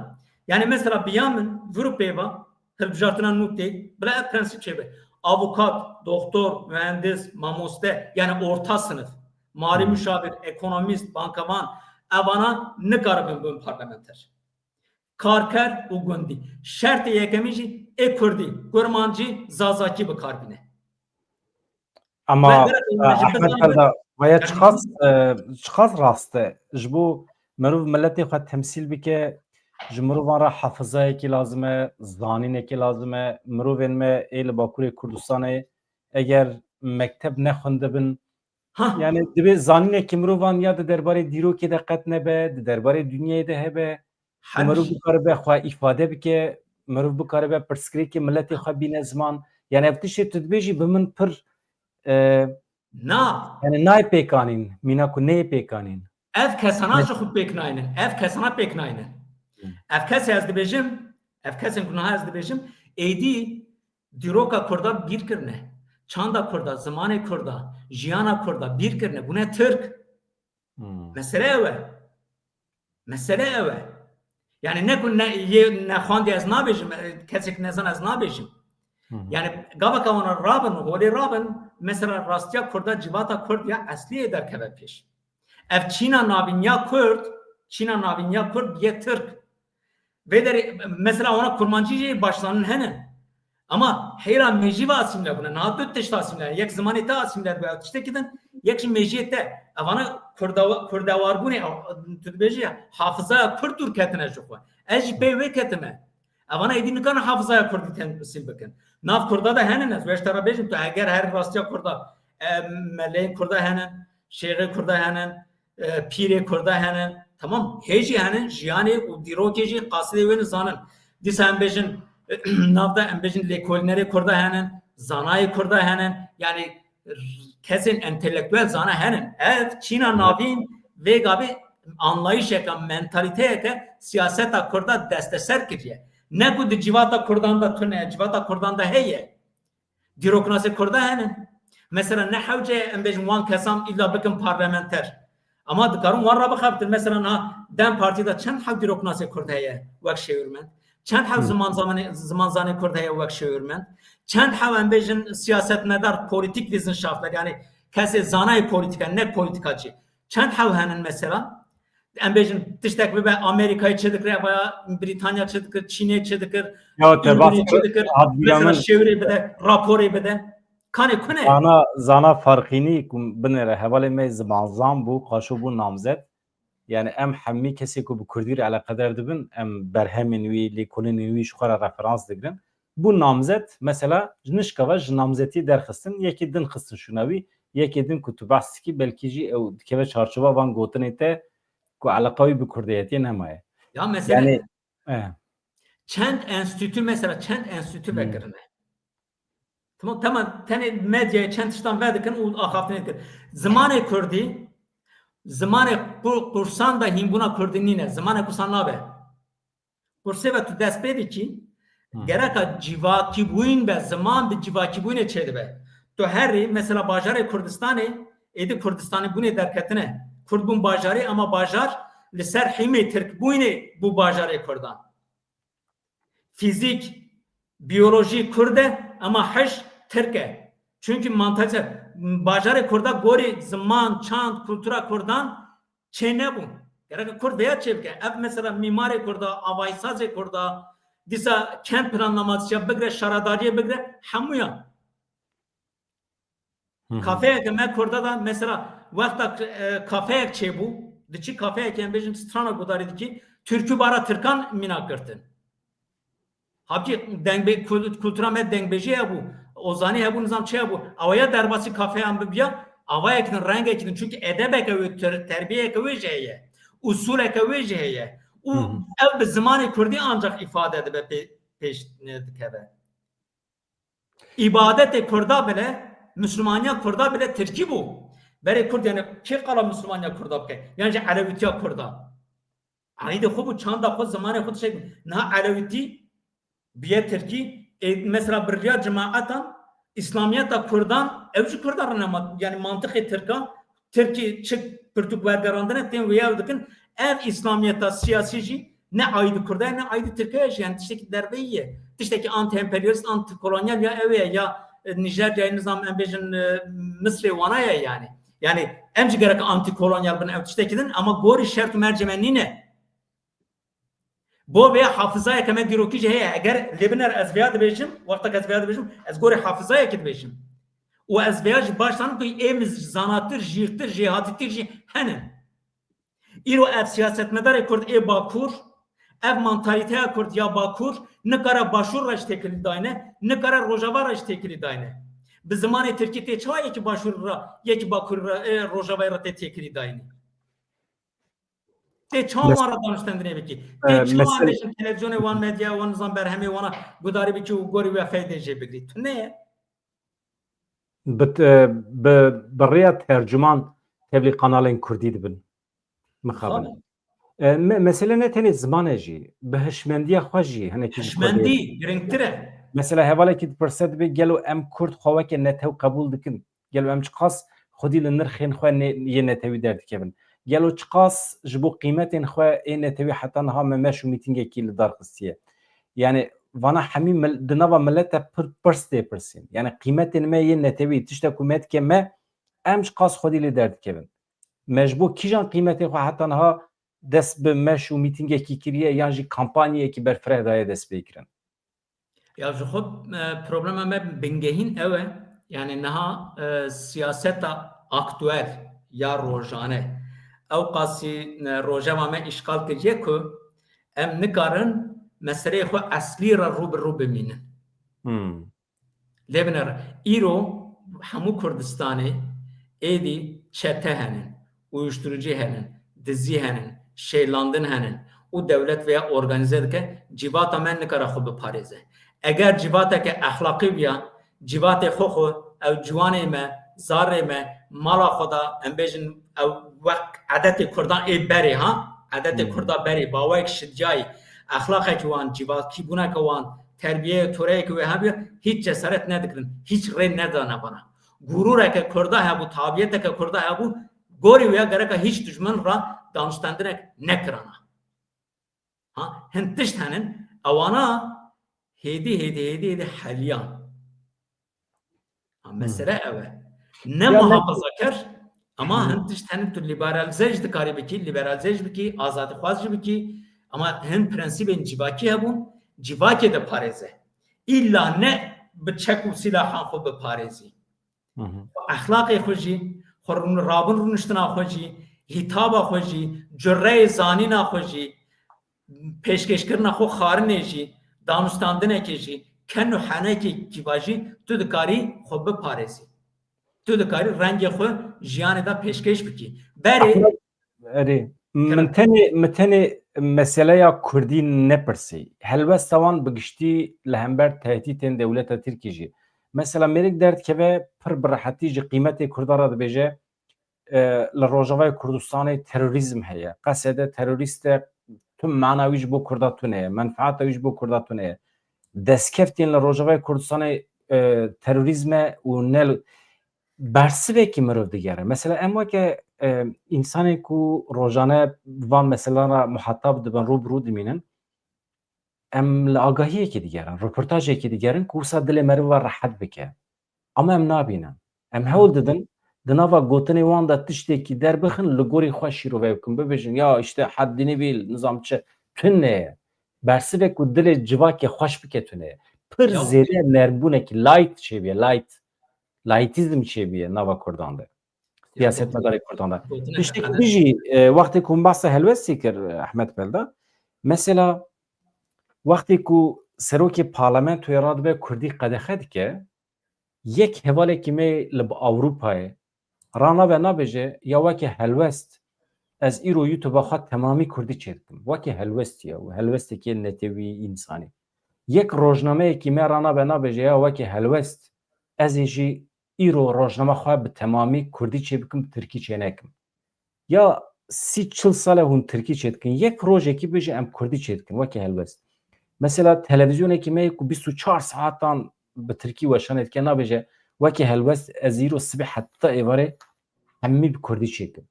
Yani mesela biya min vir û pêva hilbijartina nû tê, bila ev prensîp çêbe. Avukat, doktor, mühendis, mamoste, yani orta sınıf, mali muşavir, ekonomist, bankavan, evana nikaribin bin parlamenter. Karker û gundî. Şertê yekemî jî ê kurdî, kurmancî, zazakî bikarbîne. Ama, e, Ehmed Felda, vaya çiqas, e, çiqas rast e. Ji bo mirov miletê xwe temsîl bike, ji mirovan re hafizayekî lazim e, zanînekî lazim e. Mirovên me ê li Bakurê Kurdistanê eger mekteb nexwendibin, yani divê zanînekî mirovan ya di derbarê dîrokê de qet nebe, di derbarê dinyayê de hebe. Her mirov bikaribe xwe îfade bike, mirov bikaribe pirsgirêkê miletê xwe bîne ziman. Yani ev tiştê tu dibêjî bi min pir, e, na. Yani nayê pêkanîn, mîna ku neyê pêkanîn. Ev kesana ji xwe pêk naynin. Ev kesana pêk naynin. Hı. Ev kesê ez dibêjim, ev kesên ku niha ez dibêjim, êdî dîroka Kurda bîr kirine. çanda Kurda, zimanê Kurda, jiyana Kurda bîr kirine, bûne Tirk. Hmm. Mesele ew e. Mesele ew e. Yani ne ku ne, yê nexwandî ez nabêjim, e, kesek nezan ez nabêjim. Hı hı. Yani gavaka wana rabin, holê rabin, mesela rastiya Kurda, civata Kurd ya esliyê derkeve pêş. Ev Çîna navîn ya Kurd, Çîna navîn ya Kurd yê Tirk. Vê derê, mesela wana Kurmancî jî başlanin hene. Ama heyra mêjî ve asîmle bûne. Niha du tişt asîmle. Yek zimanê te asîmle dibe, tiştekî din, yek jî mêjiyê te. Evana Kurda-, Kurdewarbûnê, tu dibêjî ya, hafizaya Kurd dûr ketine ji xwe. Ez jî pê wê ketime. Evana êdî nikarin hafizaya Kurdî temsîl bikin. Nav Kurda de henin, ez wê ji te re bêjim, tu eger her rastiya Kurda, e, meleyên Kurda henin, şêxê Kurda henin, e, pîrê Kurda henin. Tamam, hê jî henin, jiyanê û dîrokê jî qasidê wê nizanin. Dîsa em bêjin, nav de em bêjin lêkolînerê Kurda henin, zanayê Kurda henin. Yani kesên entelektuel zana henin. Ev Çîna navîn vê gavê anlayışeke, mentalîteyeke siyaseta Kurda desteser kiriye. Ne ku di civata Kurdan de tune, civata Kurdan de heye. Dîroknasê Kurda henin. Mesela ne hewce em bêjin wan kesan îlla bikin parlamenter. Ama dikarin wan re bixebitin. Mesela niha DEM Partî de çend heb dîroknasê Kurd heye wek şêwirmend? Çend heb Hı. ziman zamanê, zimanzanê Kurd heye wek şêwirmend? Çend heb em bêjin siyasetmedar, Politikwissenschaftler, yani kesê zanayê polîtîka, ne polîtîkacî. Çend heb henin mesela? Em bêjin tiştek bibe Amerîkayê çi dikir, ev ya Brîtanya çi dikir, Çînê çi dikir, Ya te Ürdünê bahs çi kir, dikir, hat bîra mesela min. Şêwirê bide, raporê bide. Kanê kune? Zana, zana Farqînî ku binêre hevalê me zimanzan bû, qaşo bû namzet. Yani em hemî kesê ku bi Kurdî re eleqedar dibin, em berhemên wî, lêkolînên wî ji xwe re referans digirin. Bû namzet, mesela ji nişka ve ji namzetî derxistin, yekê din xistin şûna wî, yekê din ku tu behs dikî, belkî jî ew dikeve çarçova van gotinê te ku eleqa wî bi Kurdiyetiyê nemaye. Ya mesela Yani, eh. Çend enstîtû, mesela çend enstîtû Hmm. vekirine. Tamam, tamam, tenê medyayê çend tiştan vedikin û axaftinê dikin. Zimanê Kurdî, zimanê ku-, kursan da hînbûna Kurdî nîne. Zimanê kursan nabe. Kursê ve tu dest pê dikî, Hı. gereka civakîbûn be, ziman bi civakîbûnê çêdibe. Tu herî, mesela bajarê Kurdistanê, êdî Kurdistanîbûnê derketine. Kurdbûn bajarê, ama bajar li ser hîmê Tirkbûnê bû bajarê Kurdan. Fîzîk, biyolojî Kurd e, ama hij Tirk e. Çünkü mantalite, bajarê Kurda gorî ziman, çand, kultura Kurdan çê nebûn. Gerek Kurd veya çê bike. Ev mesela mîmarê Kurda, avahîsazê Kurda, dîsa kent planlamasîya bigire, şaredariyê bigire, hemûya. Hı hı. Kafeyeke me Kurda da mesela wexta, e, kafeyek çêbû, diçî kafeyek em bêjin strana gudarî dikî, türkü bara Tirkan mîna girtin. Halbuki dengbe-, kul-, kultura me dengbêjî hebû, ozanî hebû, nizam çi hebû. Awaya derbasî kafeyan bibiya, avayek din, rengek din. Çünkü edebeke wê, ter-, terbiyeke wê jî heye. Usuleke wê jî heye. Û Hı hı. ev bi zimanê Kurdî ancak îfade dibe pê-, pêş dikeve. Îbadetê Kurda bile, Müslümaniya Kurda bile Tirkî bû. Berê Kurd yani kê qala Müslümaniya Kurda bike? Yan jî Elewîtiya Kurda. Aîdê xwe bû, çanda xwe, zimanê xwe dişek. Niha Elewîtî biye Tirkî. E, mesela bi riya cemaetan, İslamiyeta Kurdan, ew jî Kurdan re nema, yani mantiqê Tirkan, Tirkî çi pirtûk wergerandine, tên wêya ew dikin. Ev İslamiyeta siyasî jî ne aîdî Kurda ye, ne aîdî Tirkiye ye jî, yani tiştekî derveyî ye. Tiştekî anti-emperyalîst, anti-kolonyal ya ew ye, ya, e, Nijeryayê, nizam em bêjin, e, Misrê wana ye yani. Yani em jî gerek anti-kolonyal bin ew tiştekî din, ama gorî şert û mercê me nîne. Bo vê hafizayeke me dîrokî jî heye. Eger lê biner ez vêya dibêjim, wextek ez vêya dibêjim, ez gorî hafizayekê dibêjim. Û ez vêya jî baş zanim ku ê min zanatir, jîrtir, jêhatîtir jî hene. Îro ev siyasetmedarê Kurd ê Bakur, ev mantalîteya Kurd ya Bakur nikare Başûr re ji têkilî dayne, nikare Rojava re ji têkilî dayne. Bi zimanê Tirkî tê çawa yekî Başûr re, yekî Bakur re, ê Rojavayê re tê têkilî dayne? Tê çawa Mes- wan re daniştendinê bikî? Tê E, çawa mesele- bêjin televizyonê wan, medya wan, nizam berhemê wana gudarî bikî û gorî we feydê jê bigirî? Tune ye. Bi, e, bi, bi rêya tercuman tevlî kanalên Kurdî dibin. Mixabin. Xabe. E, me-, mesele ne tenê ziman e jî, bi hişmendiya xwe jî hinekî ji Kurdê Hişmendî giringtir e. Mesela hevalekî dipirse, dibê gelo em Kurd xwe weke netew qebûl dikin? Gelo em çiqas xwedî li nirxên xwe nê-, yê netewî derdikevin? Gelo çiqas ji bo qîmetên xwe ê netewî heta niha me meş û mîtîngekî li dar xistiye? Yani vana hemî mil-, di nava milete pir pirs tê pirsîn. Yani qîmetên me yê netewî, tişta ku me dike me, em çiqas xwedî lê derdikevin? Me ji bo kîjan qîmetê xwe heta niha dest bi meş û mîtîngekî kiriye yan jî kampanyayekî berfireh daye destpêkirin? Ya ji xwe, e, problema me bingehîn ew e, yani niha, e, siyaseta aktuel ya rojane ew qasî, e, rojeva me îşxal kiriye ku em nikarin meseleyê xwe eslî re rû bi rû bimînin. Hmm. Lê binêre, îro hemû Kurdistanê êdî çete henin, uyuşturucî henin, dizî henin, şêlandin henin û dewlet vêya organîze dike, civata me nikare xwe biparêze. Eger civateke exlaqî biya, civatê xwe xwe, ew ciwanê me, zarê me, mala xwe da, em bêjin, ew wek edetê Kurdan ê berê ha, edetê Hmm. Kurda berê, bawek şidiyayî, exlaqekî wan, civakîbûneke wan, terbiyeyê toreyeke wê hebiya, hiç cesaret nedikirin, hiç rê nedane vana. Gurûreke Kurda hebû, tabiyeteke Kurda hebû, gorî wê gereka hiç dijmin re danûstendinek nekirana. Ha, hin tişt henin, ewana hêdî, hêdî, hêdî, hêdî heliyan. Ha, Hmm. mesele ew e. Ne Ya me- muhafazaker, ama Hı. hin tişt henin tu liberalize jî dikarî bikî, liberalize jî bikî, azadîxwaz jî bikî, ama hin prensîbên civakî hebûn, civakê de parêze. Îlla ne bi çek û sîlahan xwe biparêzî. Hı hı. Exlaqê xwe jî, xwe rûn-, rabin rûniştina xwe jî, hîtaba xwe jî, cureyê zanîna xwe jî, pêşkêşkirina xwe xarinê jî, danûstandinekê jî, ken û henekê kîva jî tu dikarî xwe biparêzî. Tu dikarî rengê xwe jiyanê de pêşkêş bikî. Berê Erê, min Kerem. tenê, min tenê meseleya Kurdî nepirsî. Helwesta wan bi giştî li hember tehdîtên dewleta Tirkî jî. Mesela mêrik derdikeve pir bi rehetî ji qîmetê Kurda re dibêje, e, li Rojavayê Kurdistanê terorîzm heye. Qesede terorîst e, tu mana wî ji bo Kurda tune ye, menfaata wî ji bo Kurda tune ye. Destkeftên li Rojavayê Kurdistanê, e, terorîzm e û ne li, bersivekî mirov digere. Mesela em weke, e, însanên ku rojane van meselan re muhatab dibin, rû bi rû dimînin, em li agahiyekê digerin, roportajekê digerin ku wisa dilê meriva rehet bike. Ama em nabînin. Em hewl didin, di nava gotinê wan de tiştekî derbixin, li gorî xwe şîrove bikin, bibêjin, ya işte haddini bil, nizam çi, tune ye. Bersivek ku dilê civakê xweş bike tune ye. Pir Ya. zêde nermbûnekî light çêbûye, light. Laîtîzm çêbûye nava Kurdan de. Ya, Siyasetmedarê Kurdan de. gotinê Tiştekî heqene. Din jî, e, wextê ku min behsa helwestê kir, e, Ehmed Pelda, mesela, wextê ku serokê parlamentoyê radibe Kurdî qedexe dike, yek hevalekî me li bi Ewropayê ranabe nabêje, ya weke helwest, ez îro YouTube-a xwe temamî Kurdî çêdikim. Weke helwestî ye, helwestekê netewî, însanî. Yek rojnameyekî me ranabe nabêje, ya weke helwest, ez ê jî îro rojnama xwe bi temamî Kurdî çêbikim, Tirkî çênekim. Ya sî çil sal e hûn Tirkî çêdikin. Yek rojekî bêje em Kurdî çêdikin, weke helwest. Mesela televîzyonekî me yê ku bîst û çar saetan bi Tirkî weşanê dike, nabêje, weke helwest ez îro sibê heta êvarê hemî bi Kurdî çêkim.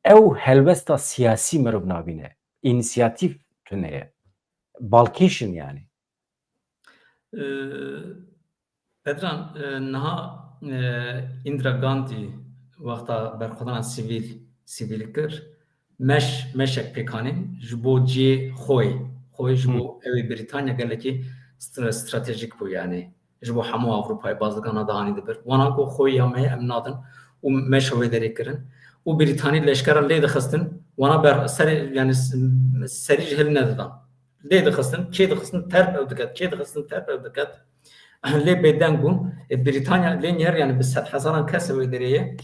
Ew helwesta siyasî mirov nabîne. Înîsiyatîf tune ye. Balkêş in yani. Ee, Bedran, e, niha, e, Indira Gandhi wexta berxwedana sivîl, sivîl kir, meş, meşek pêk anîn ji bo cihê xwe, xwe ji bo Hmm. ew ê Brîtanya gelekî stra-, stratejîk bû, yani ji bo hemû Ewropayê bazdigana de anî dibir. Wana ku xwe ya me em nadin û meşa wê derê kirin û Brîtanî leşkera lê dixistin, wana ber serê, yani s-, serî ji hil nedidan. Lê dixistin, kê dixistin terp ew diket, kê dixistin terp ew diket. Lê bêdeng bûn. E, Brîtanya lê nêr, yani bi sedhezaran kes wê derê ye.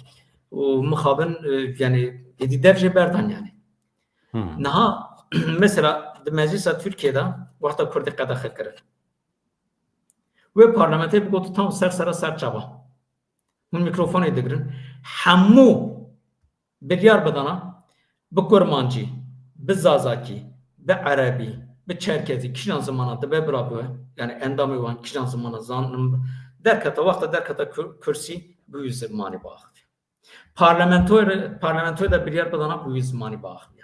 Û mixabin, e, yani êdî dev jê berdan yani. Hmm. Niha mesela di meclisa Tirkiyê de wexta Kurdî qedexe kirin. Wê parlamentê bigot tam ser sera ser çava. Hûn mîkrofonê digirin. Hemû biryar bidana bi kurmancî, bi zazakî, bi erebî, bi Çerkezî, kîjan zimana dibe bira biwe, yani endamê wan kîjan zimana zanin, derketa, wexta derketa kur-, kursî bi wî zimanî biaxive. Parlamentoyê, parlamentoyê de biryar bidana bi wî zimanî biaxiviyane.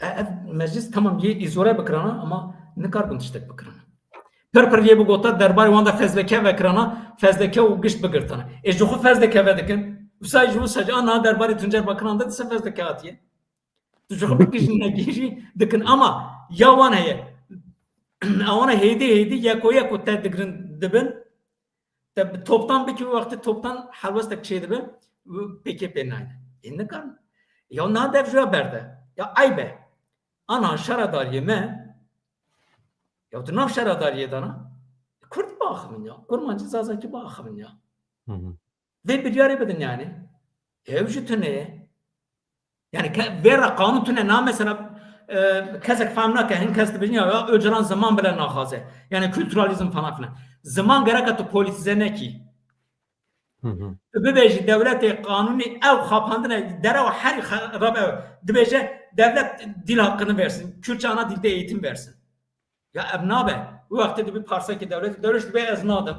E, ev meclis tamam yê îzole bikirana ama nikarbin tiştek bikirana. Pir pir yê bigota derbarê wan de fezleke vekirana, fezleke û gişt bigirtana. Ê ji xwe fezleke vedikin. Wisa ji wisa jî ana derbarê Tuncer Bakiran de dise fezleke hatiye. Tu ji xwe bikî jî negî jî dikin ama ya wan heye. Ewana hêdî hêdî yeko yeko te digirin dibin. Te bi toptan bikî wextê toptan helwestek çêdibe û P K P nayne. Ê nikarin. Ya na dev jûya berde. Ya eyb e. Ana şaredariyê me, ya tu nav şaredariyê dana, Kurd biaxivin ya. Kurmancî Zazakî biaxivin ya. Hı hı. Vê biryarê bidin yani. Ew jî tune ye. Yani ke-, vê re qanûn tune na mesela, e, kesek fehm nake, hin kes dibêjin ya, ya Öcalan ziman bile naxwaze. Yani kültüralizm falan filan. Ziman gereka tu politize nekî. Hı hı. Tu bibêjî dewletê qanûnî ew xapandine derewa herî xerab ew. Dibêje devlet dil hakkını versin. Kürtçe ana dilde eğitim versin. Ya ev nabe. Bu wextê dibî parsekê dewletê. Dewlet dibê ez nadim.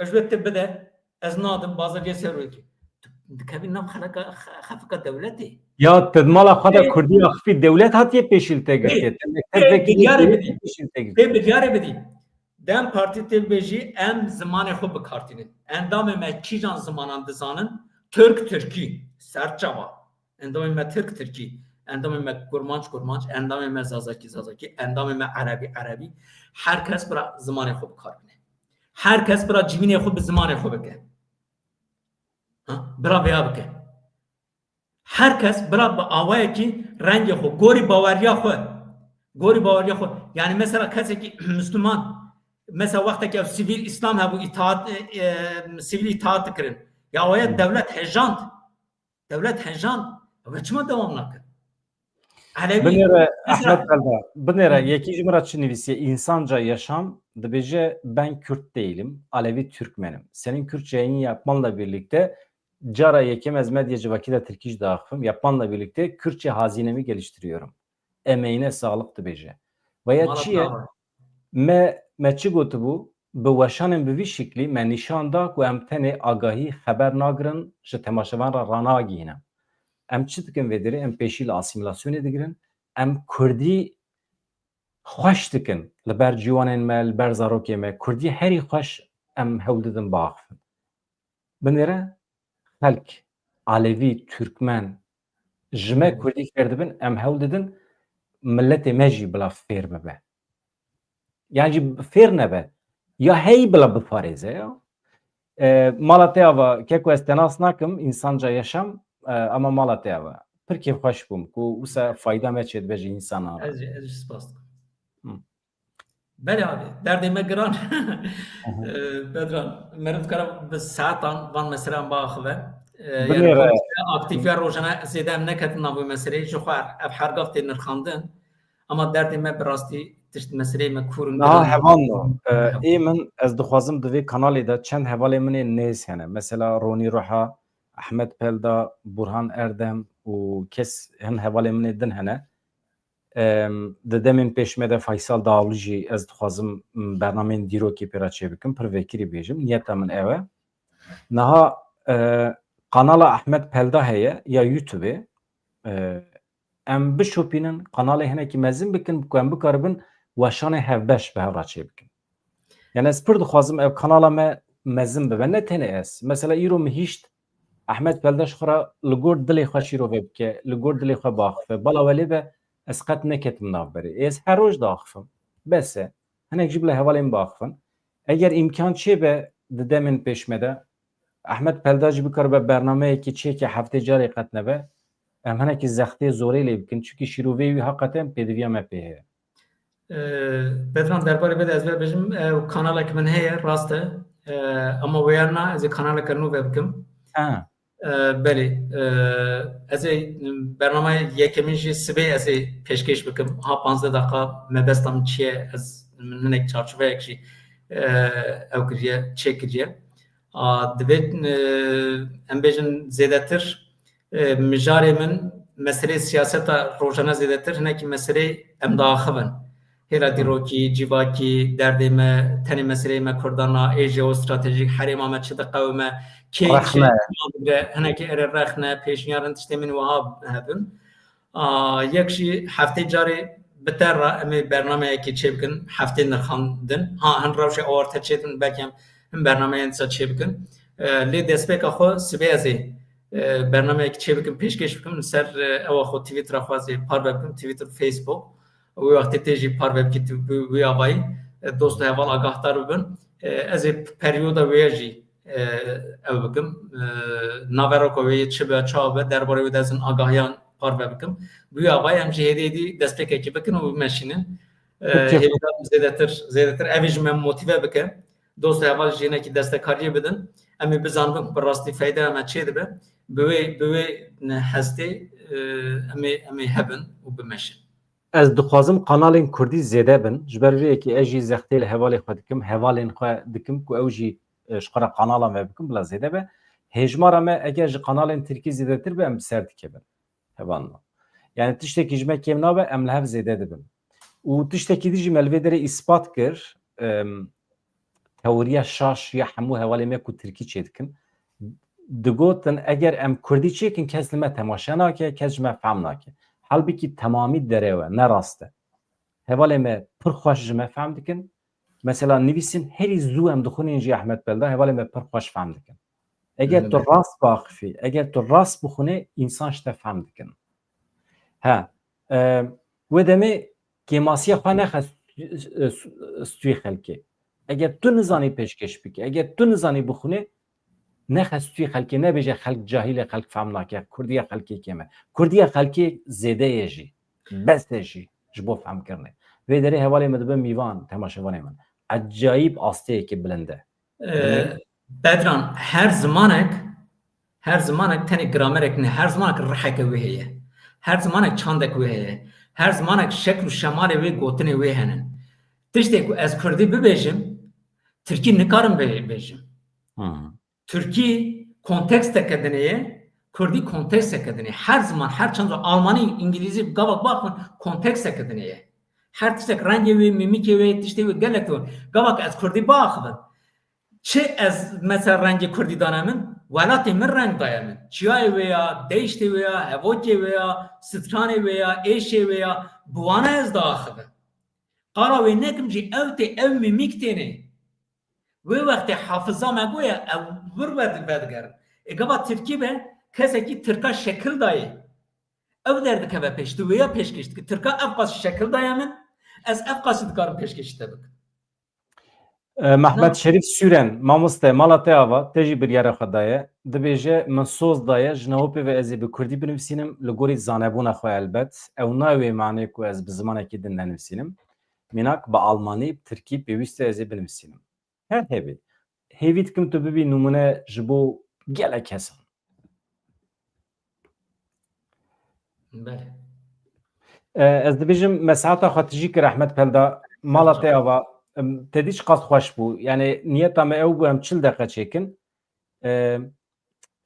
Ew ji te bide, ez nadim, baza vê serokê. Tu dikevî nav xeleka, xe-, xefika dewletê. Ya te di mala xwe de Ê, Kurdî axifî dewlet hatiye pêşîl te girtiye. Te mekteb ê, vekî biryarê dewlet bidî. Pêşîl te girtiye. Ê, biryarê bidî. Dem Partî tê bêjî em zimanê xwe bikartînin. Endamê me kîjan zimanan dizanin? Tirk, tirkî. Serçava. Endamê me Tirk, tirkî. Endamê me Kurmanc, kurmanc. Endamê me Zazakî, zazakî. Endamê me Erebî, erebî. Her kes bira zimanê xwe bikartîne. Her kes bira civînê xwe bi zimanê xwe bike. Ha? Bira vêya bike. Her kes bira bi awayekî rengê xwe, gorî baweriya xwe. Gorî baweriya xwe. Yani mesela kesekî Müslüman, mesela wextekî ew sivîl Îslam hebû, îtaat, e, e, sivîl îtaat dikirin. Ya waya dewlet hejand. Dewlet hejand. Ew çima dewam nakin? Elewî. Binêre, mesela Ehmed Belda, binêre, Hı. yekî ji min re çi nivîsiye? İnsanca yaşam, dibêje, "Ben Kürt değilim, Alevi Türkmenim." Senin Kürtçe yayın yapmanla birlikte, cara yekem ez medya civakî de tirkî jî diaxivim, yapmanla birlikte Kürtçe hazinemi geliştiriyorum. Emeğine sağlık dibêje. Veya Mala çi ye? Bravo. Me, me çi gotibû? Bi weşanên bi vî şiklî me nîşan da ku em tenê agahî, xeber nagirin, ji temaşevan re ranagihînin. Em çi dikin vê derê? Em pêşî li asîmîlasyonê digirin. Em Kurdî xweş dikin. Li ber ciwanên me, li ber zarokê me. Kurdî herî xweş em hewl didin biaxivin. Binêre xelk, Alevî, Türkmen, ji me Hı. Kurdî fêr dibin, em hewl didin miletê me jî bila fêr bibe. Yan jî fêr nebe. Ya hey bila biparêze ya. E, mala te ava, keko ez te nas nakim, insanca yaşam, e, ama mala te ava. Pir kêfxweş bûm ku wisa fayda me çêdibe ji însanan re. Ez jî, ez jî spas dikim. Hı. Belê abi, derdê me giran. Hı hı. E, Bedran, meriv dikare bi saetan van meseleyan biaxive. E, yani Binêre. Komîte aktîfiya rojane zêde em neketin nav wê meseleyê. Ji xwe ev her gav tê nirxandin. Ama derdê me bi rastî tişt meseleyê me kûr in Niha giran. Hevalno, e, Heval. Ê min, ez dixwazim di vê kanalê de çend hevalê min ê nêz hene. Mesela Ronî Ruha, Ehmed Pelda, Burhan Erdem û kes hin hevalê min ê din hene. Em, di demên pêş me de Faysal Dawlî jî ez dixwazim, m, bernameyên dîrokê pê re çêbikim, pir vekirî bêjim. Niyeta min ew e. Niha, e, kanala Ehmed Pelda heye ya YouTube-ê. E, em bişopînin, kanalê hinekî mezin bikin, ku em bikaribin weşanê hevbeş bi hev re çêbikin. Yani ez pir dixwazim ev kanala me mezin bibe. Ne tenê ez. Mesela îro min hişt Ehmed Pelda ji xwe re li gor dilê xwe şîrove bike, li gor dilê xwe biaxife. Bala welê be ez qet neketim navberê. Ez her roj diaxifim. Bes e. Hinek jî bila hevalên biaxifin. Eger îmkan çêbe di demên pêş me de, Ehmed Pelda jî bikaribe bernameyekî çêke heftê carê qet nebe, em hinekî zextê zorê lê bikin. Çunkî şîroveyê wî heqeten pêdiviya me pê heye. Ee, Bedran, derbarê vê de ez vê bêjim, e, kanalek min heye, rast e. E, ama weyana ez ê kanaleke nû ve bikim. Ha. E, belê. E, ez ê bername yekemîn jî sibê ez ê pêşkêş bikim. Ha panzdeh deqa mebesta min çi ye, ez min hinek çarçoveyek jî, e, ew kiriye, çêkiriye. A, divê, e, em bêjin zêdetir, e, mijarê min meseleyê siyaseta rojane zêdetir, hinekî meseleyê em diaxivin. Hêla dîrokî, civakî, derdê me, tenê meseleyê me Kurdan a, ê jeostratejîk, herêma me çi diqewime, kê Rexne. Çi bigre, hinekî erê rexne, pêşniyar in, tiştê min wiha hebin. A, yek jî heftê carê bi te re em ê bernameyekê çêbikin, heftê nirxandin. Ha, hin rewşê awarte çêdin, belkî em hin bernameyên dîsa çêbikin. E, lê destpêka xwe sibê ez ê, e, bernameyekî çêbikim, pêşkêş bikim li ser, e, ewa xwe Twittera xwe ez ê parve bikim, Twitter, Facebook. Wê wextê tê jî parve bikî tu bi wî avayî, e, dost û heval agahdar bibin. E, ez ê peryoda wê jî, e, ew bikim. E, naveroka wê yê çi be, çawa be, derbarê wê de ez in agahiyan parve bikim. Bi wî avayî em jî hêdî hêdî destpêkekî bikin û bimeşînin. E, Peki. Hêvîdar im zêdetir, zêdetir ev ê ji me motîve bike. Dost û heval jî hinekî destekariyê bidin. Em ê bizanibin ku bi rastî feydeya me çê dibe. Bi wê, bi wê hestê, e, em ê, em ê hebin û bimeşin. Ez dixwazim kanalên kurdî zêde bin. Ji ber vê yekê ez jî zextê li hevalê xwe dikim. Hevalên xwe dikim ku ew jî, e, ji xwe re kanala me bikin, bila zêde be. Hêjmara me eger ji kanalên tirkî zêdetir be, em bi ser dikevin. Hevalno. Yani tiştekî ji me kêm nabe, em li hev zêde dibin. Û tiştekî din jî me li vê derê îspat kir, em, teoriya şaş ya hemû hevalê me ku tirkî çêdikin. Digotin, eger em kurdî çêkin, kes li me temaşe nake, kes ji me fehm nake. Halbikî temamî derew e, ne rast e. Hevalê me pir xweş ji me fehm dikin. Mesela nivîsîn herî zû em dixwînin jî Ahmet Pelda, hevalê me pir xweş fehm dikin. Eger tu Belê. rast biaxifî, eger tu rast bixwînî, însan ji te fehm dikin. He, e, wê demê kêmasiya xwe nexe stû-, stûyê xelkê. Eger tu nizanî pêşkêş bikî, eger tu nizanî bixwînî, nexe stûyê xelkê, nebêje xelk cahîl e, xelk fehm nake, kurdiya xelkê kêm e. Kurdiya xelkê zêde ye jî, bes e jî ji bo fehmkirinê. Vê derê hevalê min dibe mîvan, temaşevanê min. Ecayîb asteyekî bilind e. Ee, Bedran, her zimanek, her zimanek tenê gramerek ne, her zimanek riheke wê heye. Her zimanek çandek wê heye. Her zimanek şekl û şemalê wê, gotinê wê hene. Tiştê ku ez kurdî bibêjim, tirkî nikarim bê-, bêjim. Hmm. Tirkî konteksteke dinê ye, kurdî konteksteke dinê. Her ziman, her çend ziman, almanî, îngilîzî, gavak baxin, konteksteke dinê ye. Her tiştek rengê wê, mîmîkê wê, tiştê wê gelek wê. Gavak ez kurdî biaxivim. Çi ez mesela rengê kurdî dane min? Welatê min reng daye min. Çiyayê wê ya, deyştê wê ya, hevokê wê ya, stranê wê ya, êşê wê ya, bi wana ez diaxivim. Qara wê nekim jî ew tê, ew mîmîk têne. Wê wextê hafiza me goya ew vir ve-, vedigerin. Ê gava tirkî be, kesekî tirka şekil dayê. Ew derdikeve pêş, tu wê ya pêşkêş dike. Tirka ev qas şekil daye min, ez ev qasî dikarim pêşkêşî te bikim. E, Mehmet Na- Şerîf Sûren, mamoste, mala te ava, te jî biryara xwe daye. Dibêje, min soz daye, ji nehopê ve ez ê bi kurdî binivîsînim, li gorî zanebûna xwe elbet. Ew nayê wê manê ku ez bi zimanekî din nenivîsînim. Mînak bi almanî, bi tirkî pêwîst e ez ê binivîsînim. Her hebî. Hêvî dikim tu bibî nimûne ji bo gelek kesan. Belê. E, ez dibêjim, me saeta xwe tijî kir, Ehmed Pelda. Mala te ava, em, te dî çiqas xweş bû. Yani niyeta me ew bû, em çil deqe çêkin. E,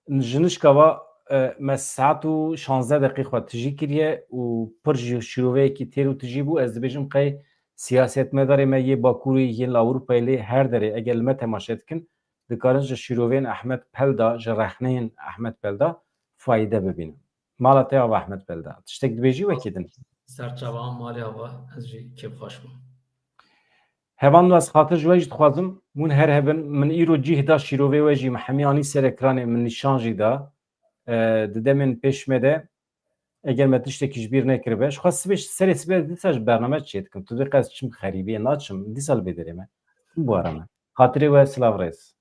ji nişka va, e, me saet û şazdeh deqî xwe tijî kiriye û pir ji şîroveyekî têr û tijî bû. Ez dibêjim qey siyasetmedarê me yê Bakurê, yên li Ewropayê lê her derê eger li me temaşe dikin, dikarin ji şîroveyên Ehmed Pelda, ji rexneyên Ehmed Pelda fayde bibînin. Mala te ava Ehmed Pelda. Tiştek dibêjî wekî din? Serçava malê ava, ez jî kêfxweş bûm. Hevalno, ez xatir ji we jî dixwazim, hûn her hebin, min îro cih da şîrovê we jî, min hemî anî ser ekranê, min nîşan jî da. E, di demên pêş me de, eger me tiştekî ji bîr nekiribe, ji xwe sibê, serê sibê ez dîsa ji bername çê dikim. Tu dê qe ez çim xerîbiyê, naçim, dîsa li vê derê me. Çim bi wara me. Xatirê we, silav rêz.